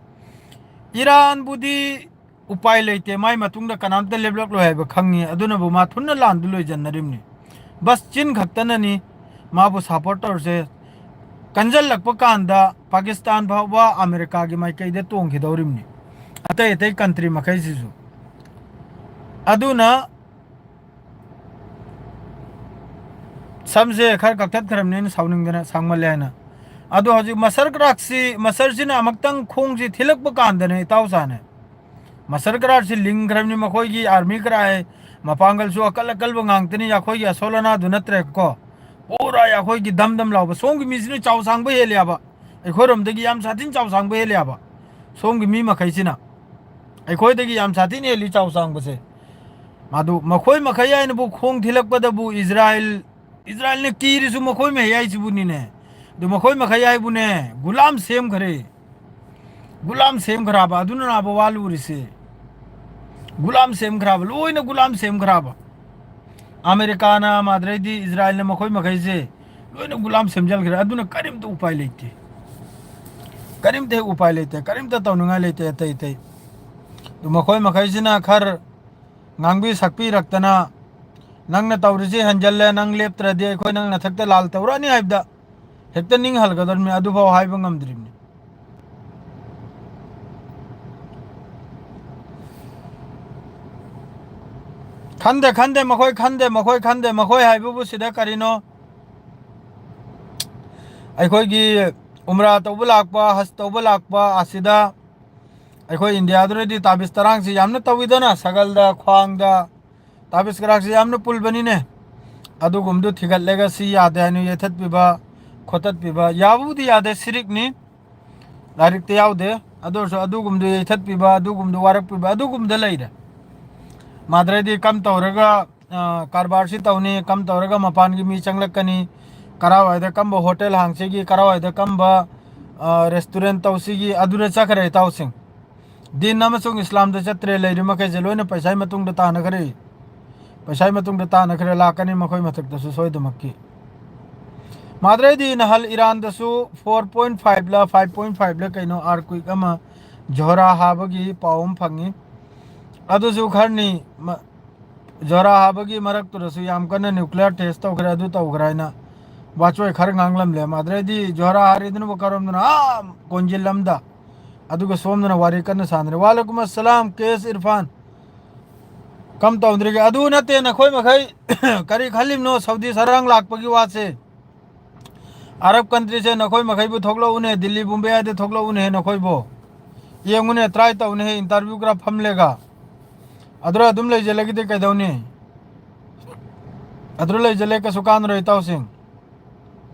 ꯏꯔꯥꯟꯕꯨꯗꯤ ꯎꯄꯥꯏ ꯂꯩꯇꯦ, ꯃꯥꯏ ꯃꯇꯨꯡꯗ ꯀꯅꯥꯝꯇ ꯂꯦꯞꯂꯛꯂꯣꯏ ꯍꯥꯏꯕ ꯈꯪꯉꯤ꯫ ꯑꯗꯨꯅꯕꯨ ꯃꯥ ꯊꯨꯅ ꯂꯥꯟꯗꯨ ꯂꯣꯏꯁꯤꯟꯅꯔꯤꯕꯅꯤ꯫ ꯕꯁ ꯆꯤꯟ ꯈꯛꯇꯅꯅꯤ ꯃꯥꯕꯨ ꯁꯄꯣꯔꯠ ꯇꯧꯔꯤꯁꯦ꯫ ꯀꯟꯖꯜꯂꯛꯄ ꯀꯥꯟꯗ ꯄꯥꯀꯤꯁꯇꯥꯟ ꯐꯥꯎꯕ ꯑꯃꯦꯔꯤꯀꯥꯒꯤ ꯃꯥꯏꯀꯩꯗ ꯇꯣꯡꯈꯤꯗꯧꯔꯤꯕꯅꯤ, ꯑꯇꯩ ꯑꯇꯩ ꯀꯟꯇ꯭ꯔꯤ ꯃꯈꯩꯁꯤꯁꯨ꯫ ꯑꯗꯨꯅ ꯁꯝꯁꯦ ꯈꯔ ꯀꯛꯊꯠꯈ꯭ꯔꯕꯅꯤꯅ ꯁꯥꯎꯅꯤꯡꯗꯅ ꯁꯥꯡꯃꯜꯂꯦ ꯍꯥꯏꯅ꯫ ꯑꯗꯣ ꯍꯧꯖꯤꯛ ꯃꯁꯔ ꯀꯔꯥꯛꯁꯤ, ꯃꯁꯔꯁꯤꯅ ꯑꯃꯨꯛꯇꯪ ꯈꯣꯡꯁꯤ ꯊꯤꯜꯂꯛꯄ ꯀꯥꯟꯗꯅꯦ ꯏꯇꯥꯎ ꯁꯥꯅꯦ꯫ ꯃꯁꯔ ꯀꯔꯥꯔꯁꯤ ꯂꯤꯡꯈ꯭ꯔꯕꯅꯤ ꯃꯈꯣꯏꯒꯤ ꯑꯥꯔꯃꯤ ꯀꯔꯥꯏ, ꯃꯄꯥꯡꯒꯜꯁꯨ ꯑꯀꯜ ꯑꯀꯜꯕ ꯉꯥꯛꯇꯅꯤ, ꯑꯩꯈꯣꯏꯒꯤ ꯑꯁꯣꯜ ꯑꯅꯥꯗꯨ ꯅꯠꯇ꯭ꯔꯦꯀꯣ꯫ ꯄꯨꯔꯥ ꯑꯩꯈꯣꯏꯒꯤ ꯗꯝ ꯗꯝ ꯂꯥꯎꯕ꯫ ꯁꯣꯝꯒꯤ ꯃꯤꯁꯤꯅ ꯆꯥꯎ ꯁꯥꯡꯕ ꯍꯦꯜꯂꯦꯕ, ꯑꯩꯈꯣꯏꯔꯣꯝꯗꯒꯤ ꯌꯥꯝ ꯁꯥꯊꯤꯅ ꯆꯥꯎ ꯁꯥꯡꯕ ꯍꯦꯜꯂꯦꯕ꯫ ꯁꯣꯝꯒꯤ ꯃꯤ ꯃꯈꯩꯁꯤꯅ ꯑꯩꯈꯣꯏꯗꯒꯤ ꯌꯥꯝ ꯁꯥꯊꯤꯅ ꯍꯦꯜꯂꯤ ꯆꯥꯎ ꯆꯥꯡꯕꯁꯦ꯫ ꯃꯗꯨ ꯃꯈꯣꯏ ꯃꯈꯩ ꯍꯥꯏꯅꯕꯨ ꯈꯣꯡ ꯊꯤꯜꯂꯛꯄꯗꯕꯨ ꯏꯖꯔꯥꯏꯜ, ꯏꯖꯔꯥꯏꯜꯅ ꯀꯤꯔꯤꯁꯨ ꯃꯈꯣꯏ ꯃꯈꯩ ꯍꯥꯏꯁꯤꯕꯨꯅꯤꯅꯦ꯫ ꯑꯗꯨ ꯃꯈꯣꯏ ꯃꯈꯩ ꯍꯥꯏꯕꯨꯅꯦ, ꯒꯨꯂꯥꯝ ꯁꯦꯝꯈ꯭ꯔꯦ꯫ ꯒꯨꯂꯥꯝ ꯁꯦꯝꯈ꯭ꯔꯕ ꯑꯗꯨꯅꯅꯥꯕ ꯋꯥ ꯂꯨꯔꯤꯁꯦ꯫ ꯒꯨꯂꯥꯝ ꯁꯦꯝꯈ꯭ꯔꯕ, ꯂꯣꯏꯅ ꯒꯨꯂꯥꯝ ꯁꯦꯝꯈ꯭ꯔꯕ꯫ ꯑꯃꯦꯔꯤꯀꯥꯅ, ꯃꯥꯗ꯭ꯔꯩꯗꯤ ꯏꯖꯔꯥꯏꯜꯅ, ꯃꯈꯣꯏ ꯃꯈꯩꯁꯦ ꯂꯣꯏꯅ ꯒꯨꯂꯥꯝ ꯁꯦꯝꯖꯤꯟꯈ꯭ꯔꯦ꯫ ꯑꯗꯨꯅ ꯀꯔꯤꯝꯇ ꯎꯄꯥꯏ ꯂꯩꯇꯦ꯫ ꯀꯔꯤꯝꯇ ꯍꯦꯛ ꯎꯄꯥꯏ ꯂꯩꯇꯦ꯫ ꯀꯔꯤꯝꯇ ꯇꯧꯅꯤꯡꯉꯥꯏ ꯂꯩꯇꯦ ꯑꯇꯩ ꯑꯇꯩ꯫ ꯑꯗꯨ ꯃꯈꯣꯏ ꯃꯈꯩꯁꯤꯅ ꯈꯔ ꯉꯥꯡꯕꯤ ꯁꯛꯄꯤꯔꯛꯇꯅ, "ꯅꯪꯅ ꯇꯧꯔꯤꯁꯤ ꯍꯦꯟꯖꯜꯂꯦ, ꯅꯪ ꯂꯦꯞꯇ꯭ꯔꯗꯤ ꯑꯩꯈꯣꯏ ꯅꯪ ꯅꯊꯛꯇ ꯂꯥꯜ ꯇꯧꯔꯛꯑꯅꯤ" ꯍꯥꯏꯕꯗ ꯍꯦꯛꯇ ꯅꯤꯡ ꯍꯜꯒꯗꯧꯔꯤꯕꯅꯤ, ꯑꯗꯨꯐꯥꯎ ꯍꯥꯏꯕ ꯉꯝꯗ꯭ꯔꯤꯕꯅꯤ꯫ ꯈꯟꯗꯦ, ꯈꯟꯗꯦ, ꯃꯈꯣꯏ ꯈꯟꯗꯦ, ꯃꯈꯣꯏ ꯈꯟꯗꯦ, ꯃꯈꯣꯏ ꯍꯥꯏꯕꯕꯨ ꯁꯤꯗ ꯀꯔꯤꯅꯣ? ꯑꯩꯈꯣꯏꯒꯤ ꯎꯝꯔꯥ ꯇꯧꯕ ꯂꯥꯛꯄ, ꯍꯖ ꯇꯧꯕ ꯂꯥꯛꯄ ꯑꯁꯤꯗ ꯑꯩꯈꯣꯏ ꯏꯟꯗꯤꯌꯥꯗꯨꯗꯗꯤ ꯇꯥꯕꯤꯁ ꯇꯔꯥꯡꯁꯤ ꯌꯥꯝꯅ ꯇꯧꯋꯤꯗꯅ, ꯁꯒꯜꯗ, ꯈ꯭ꯋꯥꯡꯗ, ꯇꯥꯕꯤꯁ ꯀꯔꯥꯛꯁꯤ ꯌꯥꯝꯅ ꯄꯨꯜꯕꯅꯤꯅꯦ꯫ ꯑꯗꯨꯒꯨꯝꯕꯗꯨ ꯊꯤꯒꯠꯂꯒ ꯁꯤ ꯌꯥꯗꯦ ꯍꯥꯏꯅ ꯌꯩꯊꯠꯄꯤꯕ, ꯈꯣꯠꯇꯠꯄꯤꯕ ꯌꯥꯕꯕꯨꯗꯤ ꯌꯥꯗꯦ, ꯁꯤꯔꯤꯛꯅꯤ, ꯂꯥꯏꯔꯤꯛꯇ ꯌꯥꯎꯗꯦ꯫ ꯑꯗꯨ ꯑꯣꯏꯔꯁꯨ ꯑꯗꯨꯒꯨꯝꯕꯗꯨ ꯌꯩꯊꯠꯄꯤꯕ, ꯑꯗꯨꯒꯨꯝꯕꯗꯨ ꯋꯥꯔꯛꯄꯤꯕ, ꯑꯗꯨꯒꯨꯝꯕꯗ ꯂꯩꯔꯦ꯫ ꯃꯥꯗ꯭ꯔꯩꯗꯤ ꯀꯝ ꯇꯧꯔꯒ, ꯑ, ꯀꯔꯕꯥꯔꯁꯤ ꯇꯧꯅꯤ, ꯀꯝ ꯇꯧꯔꯒ ꯃꯄꯥꯟꯒꯤ ꯃꯤ ꯆꯪꯂꯛꯀꯅꯤ, ꯀꯔꯥꯏꯋꯥꯏꯗ ꯀꯝꯕ ꯍꯣꯇꯦꯜ ꯍꯥꯡꯁꯤꯒꯤ, ꯀꯔꯥꯏꯋꯥꯏꯗ ꯀꯝꯕ, ꯑ, ꯔꯦꯁꯇꯨꯔꯦꯟ ꯇꯧꯁꯤꯒꯤ, ꯑꯗꯨꯗ ꯆꯠꯈ꯭ꯔꯦ ꯏꯇꯥꯎꯁꯤꯡ꯫ ꯗꯤꯟ ꯑꯃꯁꯨꯡ ꯏꯁꯂꯥꯝꯗ ꯆꯠꯇ꯭ꯔꯦ, ꯂꯩꯔꯤ ꯃꯈꯩꯁꯦ ꯂꯣꯏꯅ ꯄꯩꯁꯥꯒꯤ ꯃꯇꯨꯡꯗ ꯇꯥꯟꯅꯈ꯭ꯔꯦ꯫ ꯄꯩꯁꯥꯒꯤ ꯃꯇꯨꯡꯗ ꯇꯥꯟꯅꯈ꯭ꯔꯦ, ꯂꯥꯛꯀꯅꯤ ꯃꯈꯣꯏ ꯃꯊꯛꯇꯁꯨ ꯁꯣꯏꯗꯃꯛꯀꯤ꯫ ꯃꯥꯗ꯭ꯔꯩꯗꯤ ꯅꯍꯜ ꯏꯔꯥꯟꯗꯁꯨ four point five ꯂ five point five ꯂ ꯀꯩꯅꯣ earthquake ꯑꯃ, ꯖꯣꯍꯔꯥ ꯍꯥꯕꯒꯤ ꯄꯥꯎ ꯑꯃ ꯐꯪꯉꯤ꯫ ꯑꯗꯨꯁꯨ ꯈꯔꯅꯤ, ꯃ-, ꯖꯣꯍꯔꯥ ꯍꯥꯕꯒꯤ ꯃꯔꯛꯇꯨꯗꯁꯨ ꯌꯥꯝ ꯀꯟꯅ nuclear test ꯇꯧꯈ꯭ꯔꯦ, ꯑꯗꯨ ꯇꯧꯈ꯭ꯔꯦ ꯍꯥꯏꯅ ꯋꯥꯆꯣꯏ ꯈꯔ ꯉꯥꯡꯂꯝꯂꯦ꯫ ꯃꯥꯗ꯭ꯔꯩꯗꯤ ꯖꯣꯍꯔꯥ ꯍꯥꯔꯤꯗꯨꯅꯕꯨ ꯀꯔꯣꯝꯗꯅ, ꯑꯥ, ꯀꯣꯟꯖꯤꯜ ꯑꯃꯗ, ꯑꯗꯨꯒ ꯁꯣꯝꯗꯅ ꯋꯥꯔꯤ ꯀꯟꯅ ꯁꯥꯟꯅꯔꯦ꯫ ꯋꯥꯂꯩꯀꯨꯝ ꯑꯁꯂꯥꯝ, ꯀꯦ ꯑꯦꯁ ꯏꯔꯐꯥꯟ꯫ ꯀꯝ ꯇꯧꯗ꯭ꯔꯤꯒꯦ? ꯑꯗꯨ ꯅꯠꯇꯦ, ꯅꯈꯣꯏ ꯃꯈꯩ ꯀꯔꯤ ꯈꯜꯂꯤꯕꯅꯣ? ꯁꯥꯎꯗꯤ ꯁꯔꯥꯡ ꯂꯥꯛꯄꯒꯤ ꯋꯥꯁꯦ, ꯑꯔꯕ countryꯁꯦ ꯅꯈꯣꯏ ꯃꯈꯩꯕꯨ ꯊꯣꯛꯂꯛꯎꯅꯦ, ꯗꯤꯜꯂꯤ ꯕꯣꯝꯕꯦ ꯍꯥꯏꯗ ꯊꯣꯛꯂꯛꯎꯅꯦ ꯅꯈꯣꯏꯕꯨ꯫ ꯌꯦꯡꯉꯨꯅꯦ, try ꯇꯧꯅꯦꯍꯦ, interview ꯈꯔ ꯐꯝꯂꯦꯒ꯫ ꯑꯗꯨꯔ ꯑꯗꯨꯝ ꯂꯩꯁꯤꯜꯂꯒꯗꯤ ꯀꯩꯗꯧꯅꯤ? ꯑꯗꯨꯔ ꯂꯩꯁꯤꯜꯂꯦ, ꯀꯩꯁꯨ ꯀꯥꯟꯅꯔꯣꯏ, ꯏꯇꯥꯎꯁꯤꯡ꯫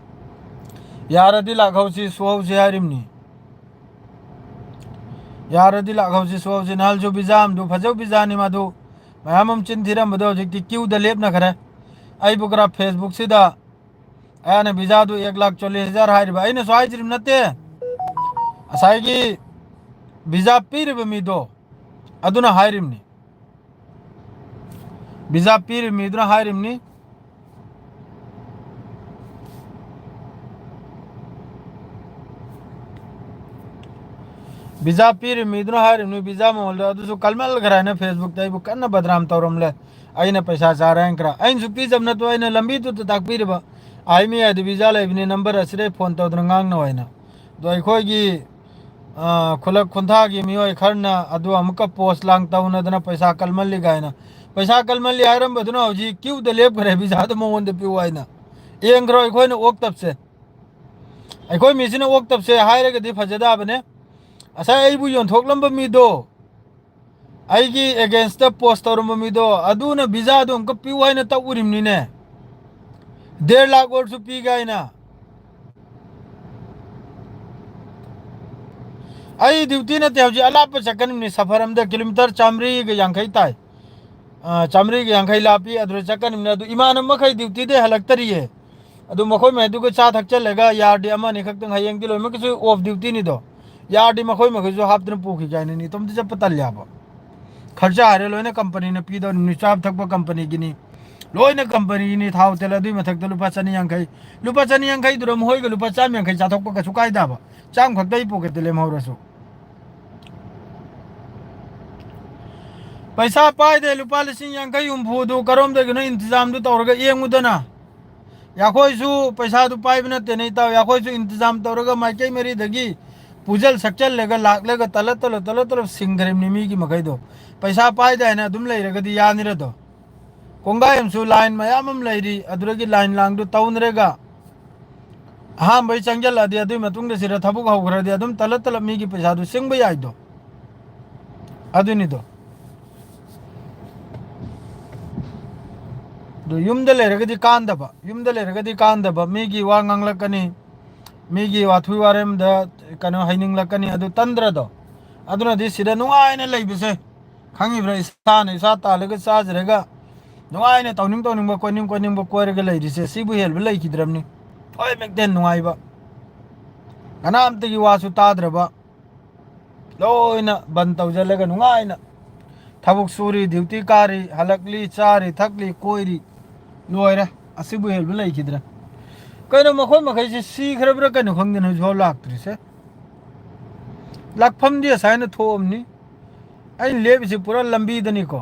ꯌꯥꯔꯗꯤ ꯂꯥꯛꯍꯧꯁꯤ, ꯁꯨꯍꯧꯁꯤ ꯍꯥꯏꯔꯤꯕꯅꯤ꯫ ꯌꯥꯔꯗꯤ ꯂꯥꯛꯍꯧꯁꯤ, ꯁꯣꯍꯧꯁꯤ꯫ ꯅꯍꯥꯟꯁꯨ ꯚꯤꯖꯥ ꯑꯃꯗꯨ ꯐꯖꯕ ꯚꯤꯖꯥꯅꯤ, ꯃꯗꯨ ꯃꯌꯥꯝ ꯑꯃ ꯆꯤꯟ ꯊꯤꯔꯝꯕꯗꯣ ꯍꯧꯖꯤꯛꯇꯤ ꯀ꯭ꯌꯨꯗ ꯂꯦꯞꯅꯈ꯭ꯔꯦ꯫ ꯑꯩꯕꯨ ꯈꯔ ꯐꯦꯁꯕꯨꯛꯁꯤꯗ ꯑꯩꯅ ꯚꯤꯖꯥꯗꯨ ꯑꯦꯛ ꯂꯥꯈ ꯆꯣꯜꯂꯤꯁ ꯍꯖꯥꯔ ꯍꯥꯏꯔꯤꯕ, ꯑꯩꯅꯁꯨ ꯍꯥꯏꯖꯔꯤꯕ ꯅꯠꯇꯦ, ꯉꯁꯥꯏꯒꯤ ꯚꯤꯖꯥ ꯄꯤꯔꯤꯕ ꯃꯤꯗꯣ ꯑꯗꯨꯅ ꯍꯥꯏꯔꯤꯕꯅꯤ꯫ ꯚꯤꯖꯥ ꯄꯤꯔꯤꯕ ꯃꯤꯗꯨꯅ ꯍꯥꯏꯔꯤꯕꯅꯤ꯫ ꯚꯤꯖꯥ ꯄꯤꯔꯤꯕ ꯃꯤꯗꯨꯅ ꯍꯥꯏꯔꯤꯕꯅꯤ, ꯚꯤꯖꯥ ꯃꯃꯜꯗꯣ ꯑꯗꯨꯁꯨ ꯀꯜꯃꯜꯈ꯭ꯔꯦ ꯍꯥꯏꯅ ꯐꯦꯁꯕꯨꯛꯇ ꯑꯩꯕꯨ ꯀꯟꯅ ꯕꯗꯅꯥꯝ ꯇꯧꯔꯝꯂꯦ꯫ ꯑꯩꯅ ꯄꯩꯁꯥ ꯆꯥꯔꯦ ꯍꯥꯏꯅ ꯈꯔ, ꯑꯩꯅꯁꯨ ꯄꯤꯖꯕ ꯅꯠꯇ꯭ꯔꯣ, ꯑꯩꯅ ꯂꯝꯕꯤꯗꯨꯗ ꯇꯥꯛꯄꯤꯔꯤꯕ, ꯑꯥꯏ ꯃꯤ ꯑꯥꯏꯗ ꯚꯤꯖꯥ ꯂꯩꯕꯅꯤ, ꯅꯝꯕꯔ ꯑꯁꯤꯗꯩ ꯐꯣꯟ ꯇꯧꯗꯨꯅ ꯉꯥꯡꯅꯧ ꯍꯥꯏꯅ꯫ ꯑꯗꯣ ꯑꯩꯈꯣꯏꯒꯤ, ꯑ, ꯈꯨꯂꯛ ꯈꯨꯟꯊꯥꯒꯤ ꯃꯤꯑꯣꯏ ꯈꯔꯅ ꯑꯗꯨ ꯑꯃꯨꯛꯀ ꯄꯣꯁ ꯂꯥꯡ ꯇꯧꯅꯗꯅ ꯄꯩꯁꯥ ꯀꯜꯃꯜꯂꯤ ꯀꯥꯏꯅ, ꯄꯩꯁꯥ ꯀꯜꯃꯜꯂꯤ ꯍꯥꯏꯔꯝꯕꯗꯨꯅ ꯍꯧꯖꯤꯛ ꯀ꯭ꯌꯨꯗ ꯂꯦꯞꯈ꯭ꯔꯦ, ꯚꯤꯖꯥꯗꯣ ꯃꯉꯣꯟꯗ ꯄꯤꯌꯨ ꯍꯥꯏꯅ꯫ ꯌꯦꯡꯈ꯭ꯔꯣ ꯑꯩꯈꯣꯏꯅ ꯑꯣꯛꯇꯕꯁꯦ꯫ ꯑꯩꯈꯣꯏ ꯃꯤꯁꯤꯅ ꯑꯣꯛꯇꯕꯁꯦ ꯍꯥꯏꯔꯒꯗꯤ ꯐꯖꯗꯕꯅꯦ꯫ ꯉꯁꯥꯏ ꯑꯩꯕꯨ ꯌꯣꯟꯊꯣꯛꯂꯝꯕ ꯃꯤꯗꯣ, ꯑꯩꯒꯤ ꯑꯦꯒꯦꯟꯁꯇ ꯄꯣꯁ ꯇꯧꯔꯝꯕ ꯃꯤꯗꯣ, ꯑꯗꯨꯅ ꯚꯤꯖꯥꯗꯣ ꯑꯃꯨꯛꯀ ꯄꯤꯌꯨ ꯍꯥꯏꯅ ꯇꯛꯎꯔꯤꯕꯅꯤꯅꯦ꯫ ꯗꯦꯔ ꯂꯥꯈ ꯑꯣꯏꯔꯁꯨ ꯄꯤꯒꯦ ꯍꯥꯏꯅ꯫ ꯑꯩ ꯗ꯭ꯌꯨꯇꯤ ꯅꯠꯇꯦ, ꯍꯧꯖꯤꯛ ꯑꯂꯥꯞꯄ ꯆꯠꯀꯅꯤꯕꯅꯤ, ꯁꯐꯔ ꯑꯝꯗ ꯀꯤꯂꯣꯃꯤꯇꯔ ꯆꯥꯃꯔꯤꯒ ꯌꯥꯡꯈꯩ ꯇꯥꯏ꯫ ꯑ, ꯆꯥꯃꯔꯤꯒ ꯌꯥꯡꯈꯩ ꯂꯥꯞꯄꯤ, ꯑꯗꯨꯗ ꯆꯠꯀꯅꯤꯕꯅꯤ꯫ ꯑꯗꯨ ꯏꯃꯥꯟꯅꯕ ꯃꯈꯩ ꯗ꯭ꯌꯨꯇꯤꯗꯩ ꯍꯜꯂꯛꯇꯔꯤꯌꯦ꯫ ꯑꯗꯨ ꯃꯈꯣꯏ ꯃꯈꯩꯗꯨꯒ ꯆꯥ ꯊꯛꯆꯜꯂꯒ ꯌꯥꯔꯗꯤ ꯑꯃꯅꯤ ꯈꯛꯇꯪ, ꯍꯌꯦꯡꯗꯤ ꯂꯣꯏꯅꯃꯛꯀꯤꯁꯨ ꯑꯣꯐ ꯗ꯭ꯌꯨꯇꯤꯅꯤꯗꯣ, ꯌꯥꯔꯗꯤ ꯃꯈꯣꯏ ꯃꯈꯩꯁꯨ ꯍꯥꯞꯇꯅ ꯄꯨꯈꯤꯒꯦ ꯍꯥꯏꯅꯅꯤ꯫ ꯏꯇꯣꯝꯇ ꯆꯠꯄ ꯇꯜꯂꯦ ꯍꯥꯏꯕ꯫ ꯈꯔꯆꯥ ꯍꯥꯏꯔꯦ ꯂꯣꯏꯅ ꯀꯝꯄꯅꯤꯅ ꯄꯤꯗꯧꯔꯤꯕꯅꯤ, ꯆꯥꯕ ꯊꯛꯄ ꯀꯝꯄꯅꯤꯒꯤꯅꯤ, ꯂꯣꯏꯅ ꯀꯝꯄꯅꯤꯒꯤꯅꯤ꯫ ꯊꯥꯎ ꯇꯦꯜ ꯑꯗꯨꯏ ꯃꯊꯛꯇ ꯂꯨꯄꯥ ꯆꯅꯤ ꯌꯥꯡꯈꯩ, ꯂꯨꯄꯥ ꯆꯅꯤ ꯌꯥꯡꯈꯩꯗꯨꯗ ꯃꯈꯣꯏꯒ ꯂꯨꯄꯥ ꯆꯥꯝ ꯌꯥꯡꯈꯩ ꯆꯥꯊꯣꯛꯄ ꯀꯩꯁꯨ ꯀꯥꯏꯗꯕ, ꯆꯥꯝ ꯈꯛꯇ ꯑꯩ ꯄꯣꯀꯦꯠꯇ ꯂꯦꯝꯍꯧꯔꯁꯨ꯫ ꯄꯩꯁꯥ ꯄꯥꯏꯗꯦ, ꯂꯨꯄꯥ ꯂꯤꯁꯤꯡ ꯌꯥꯡꯈꯩ ꯍꯨꯝꯐꯨꯗꯨ ꯀꯔꯣꯝꯗꯒꯤꯅꯣ ꯏꯟꯇꯤꯖꯥꯝꯗꯨ ꯇꯧꯔꯒ ꯌꯦꯡꯉꯨꯗꯅ꯫ ꯑꯩꯈꯣꯏꯁꯨ ꯄꯩꯁꯥꯗꯨ ꯄꯥꯏꯕ ꯅꯠꯇꯦꯅꯦ ꯏꯇꯥꯎ, ꯑꯩꯈꯣꯏꯁꯨ ꯏꯟꯇꯤꯖꯥꯝ ꯇꯧꯔꯒ ꯃꯥꯏꯀꯩ ꯃꯔꯤꯗꯒꯤ ꯄꯨꯖꯜ ꯁꯛꯆꯜꯂꯒ ꯂꯥꯛꯂꯒ ꯇꯂꯠ ꯇꯂꯠ ꯇꯂꯠ ꯇꯂꯠ ꯁꯤꯡꯈ꯭ꯔꯤꯕꯅꯤ ꯃꯤꯒꯤ ꯃꯈꯩꯗꯣ꯫ ꯄꯩꯁꯥ ꯄꯥꯏꯗꯦ ꯍꯥꯏꯅ ꯑꯗꯨꯝ ꯂꯩꯔꯒꯗꯤ ꯌꯥꯅꯤꯔꯗꯣ꯫ ꯀꯣꯡꯒꯥꯏ ꯑꯃꯁꯨ ꯂꯥꯏꯟ ꯃꯌꯥꯝ ꯑꯃ ꯂꯩꯔꯤ, ꯑꯗꯨꯗꯒꯤ ꯂꯥꯏꯟ ꯂꯥꯡꯗꯨ ꯇꯧꯅꯔꯒ ꯑꯍꯥꯟꯕꯩ ꯆꯪꯁꯤꯜꯂꯛꯑꯗꯤ, ꯑꯗꯨꯒꯤ ꯃꯇꯨꯡꯗ ꯁꯤꯗ ꯊꯕꯛ ꯍꯧꯈ꯭ꯔꯗꯤ ꯑꯗꯨꯝ ꯇꯂꯠ ꯇꯂꯠ ꯃꯤꯒꯤ ꯄꯩꯁꯥꯗꯨ ꯆꯤꯡꯕ ꯌꯥꯏꯗꯣ꯫ ꯑꯗꯨꯅꯤꯗꯣ꯫ ꯑꯗꯨ ꯌꯨꯝꯗ ꯂꯩꯔꯒꯗꯤ ꯀꯥꯟꯗꯕ, ꯌꯨꯝꯗ ꯂꯩꯔꯒꯗꯤ ꯀꯥꯟꯗꯕ, ꯃꯤꯒꯤ ꯋꯥ ꯉꯥꯡꯂꯛꯀꯅꯤ, ꯃꯤꯒꯤ ꯋꯥꯊꯨ ꯋꯥꯔꯦꯝꯗ ꯀꯩꯅꯣ ꯍꯩꯅꯤꯡꯂꯛꯀꯅꯤ, ꯑꯗꯨ ꯇꯟꯗ꯭ꯔꯗꯣ? ꯑꯗꯨꯅꯗꯤ ꯁꯤꯗ ꯅꯨꯡꯉꯥꯏꯅ ꯂꯩꯕꯁꯦ, ꯈꯪꯉꯤꯕ꯭ꯔꯥ? ꯏꯁꯥꯅ ꯏꯁꯥ ꯇꯥꯜꯂꯒ ꯆꯥꯖꯔꯒ ꯅꯨꯡꯉꯥꯏꯅ ꯇꯧꯅꯤꯡ ꯇꯧꯅꯤꯡꯕ, ꯀꯣꯏꯅꯤꯡ ꯀꯣꯏꯅꯤꯡꯕ ꯀꯣꯏꯔꯒ ꯂꯩꯔꯤꯁꯦ, ꯁꯤꯕꯨ ꯍꯦꯜꯕ ꯂꯩꯈꯤꯗ꯭ꯔꯕꯅꯤ꯫ ꯊꯣꯏꯃꯛꯇ ꯍꯦꯟꯅ ꯅꯨꯡꯉꯥꯏꯕ, ꯀꯅꯥꯝꯇꯒꯤ ꯋꯥꯁꯨ ꯇꯥꯗ꯭ꯔꯕ, ꯂꯣꯏꯅ ꯕꯟ ꯇꯧꯁꯤꯜꯂꯒ ꯅꯨꯡꯉꯥꯏꯅ ꯊꯕꯛ ꯁꯨꯔꯤ, ꯗ꯭ꯌꯨꯇꯤ ꯀꯥꯔꯤ, ꯍꯜꯂꯛꯂꯤ, ꯆꯥꯔꯤ, ꯊꯛꯂꯤ, ꯀꯣꯏꯔꯤ, ꯂꯣꯏꯔꯦ꯫ ꯑꯁꯤꯕꯨ ꯍꯦꯜꯕ ꯂꯩꯈꯤꯗ꯭ꯔꯦ꯫ ꯀꯩꯅꯣ, ꯃꯈꯣꯏ ꯃꯈꯩꯁꯦ ꯁꯤꯈ꯭ꯔꯕ꯭ꯔꯥ ꯀꯩꯅꯣ ꯈꯪꯗꯦꯅ ꯍꯧꯖꯤꯛꯐꯥꯎ ꯂꯥꯛꯇ꯭ꯔꯤꯁꯦ꯫ ꯂꯥꯛꯐꯝꯗꯤ ꯑꯁꯥꯏꯅ ꯊꯣꯛꯑꯝꯅꯤ꯫ ꯑꯩꯅ ꯂꯦꯞꯄꯤꯁꯤ ꯄꯨꯔꯥ ꯂꯝꯕꯤꯗꯅꯤꯀꯣ꯫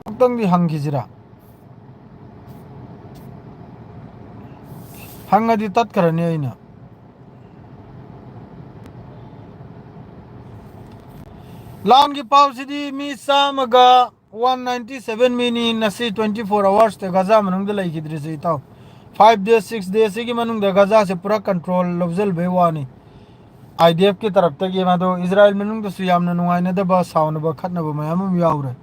ꯑꯃꯨꯛꯇꯪꯗꯤ ꯍꯪꯈꯤꯁꯤꯔꯥ? ꯍꯪꯉꯗꯤ ꯇꯠꯈ꯭ꯔꯅꯤ ꯑꯩꯅ꯫ ꯂꯥꯟꯒꯤ ꯄꯥꯎꯁꯤꯗꯤ ꯃꯤ ꯆꯥꯝꯃꯒ ꯋꯥꯟ ꯅꯥꯏꯟꯇꯤ ꯁꯚꯦꯟ ꯃꯤꯅꯤ ꯉꯁꯤ twenty four hours ꯇ ꯒꯖꯥ ꯃꯅꯨꯡꯗ ꯂꯩꯈꯤꯗ꯭ꯔꯤꯁꯦ, ꯏꯇꯥꯎ꯫ Five days, six days ꯁꯤꯒꯤ ꯃꯅꯨꯡꯗ ꯒꯖꯥꯁꯦ ꯄꯨꯔꯥ control ꯂꯧꯁꯤꯜꯕꯩ ꯋꯥꯅꯤ꯫ IDF ꯀꯤ ꯇꯔꯞꯇꯒꯤ꯫ ꯃꯗꯣ ꯏꯖꯔꯥꯏꯜ ꯃꯅꯨꯡꯗꯁꯨ ꯌꯥꯝꯅ ꯅꯨꯡꯉꯥꯏꯅꯗꯕ, ꯁꯥꯎꯅꯕ, ꯈꯠꯅꯕ ꯃꯌꯥꯝ ꯑꯃ ꯌꯥꯎꯔꯦ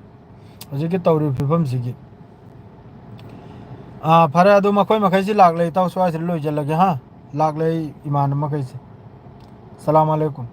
ꯍꯧꯖꯤꯛꯀꯤ ꯇꯧꯔꯤꯕ ꯐꯤꯕꯝꯁꯤꯒꯤ꯫ ꯑꯥ, ꯐꯔꯦ, ꯑꯗꯨ ꯃꯈꯣꯏ ꯃꯈꯩꯁꯤ ꯂꯥꯛꯂꯦ, ꯏꯇꯥꯎ, ꯁ꯭ꯋꯥꯏꯁꯤꯗ ꯂꯣꯏꯁꯤꯜꯂꯒꯦ, ꯍꯥ? ꯂꯥꯛꯂꯦ ꯑꯩ ꯏꯃꯥꯟꯅꯕ ꯃꯈꯩꯁꯦ꯫ ꯁꯂꯥꯝ ꯑꯂꯩꯀꯨꯝ꯫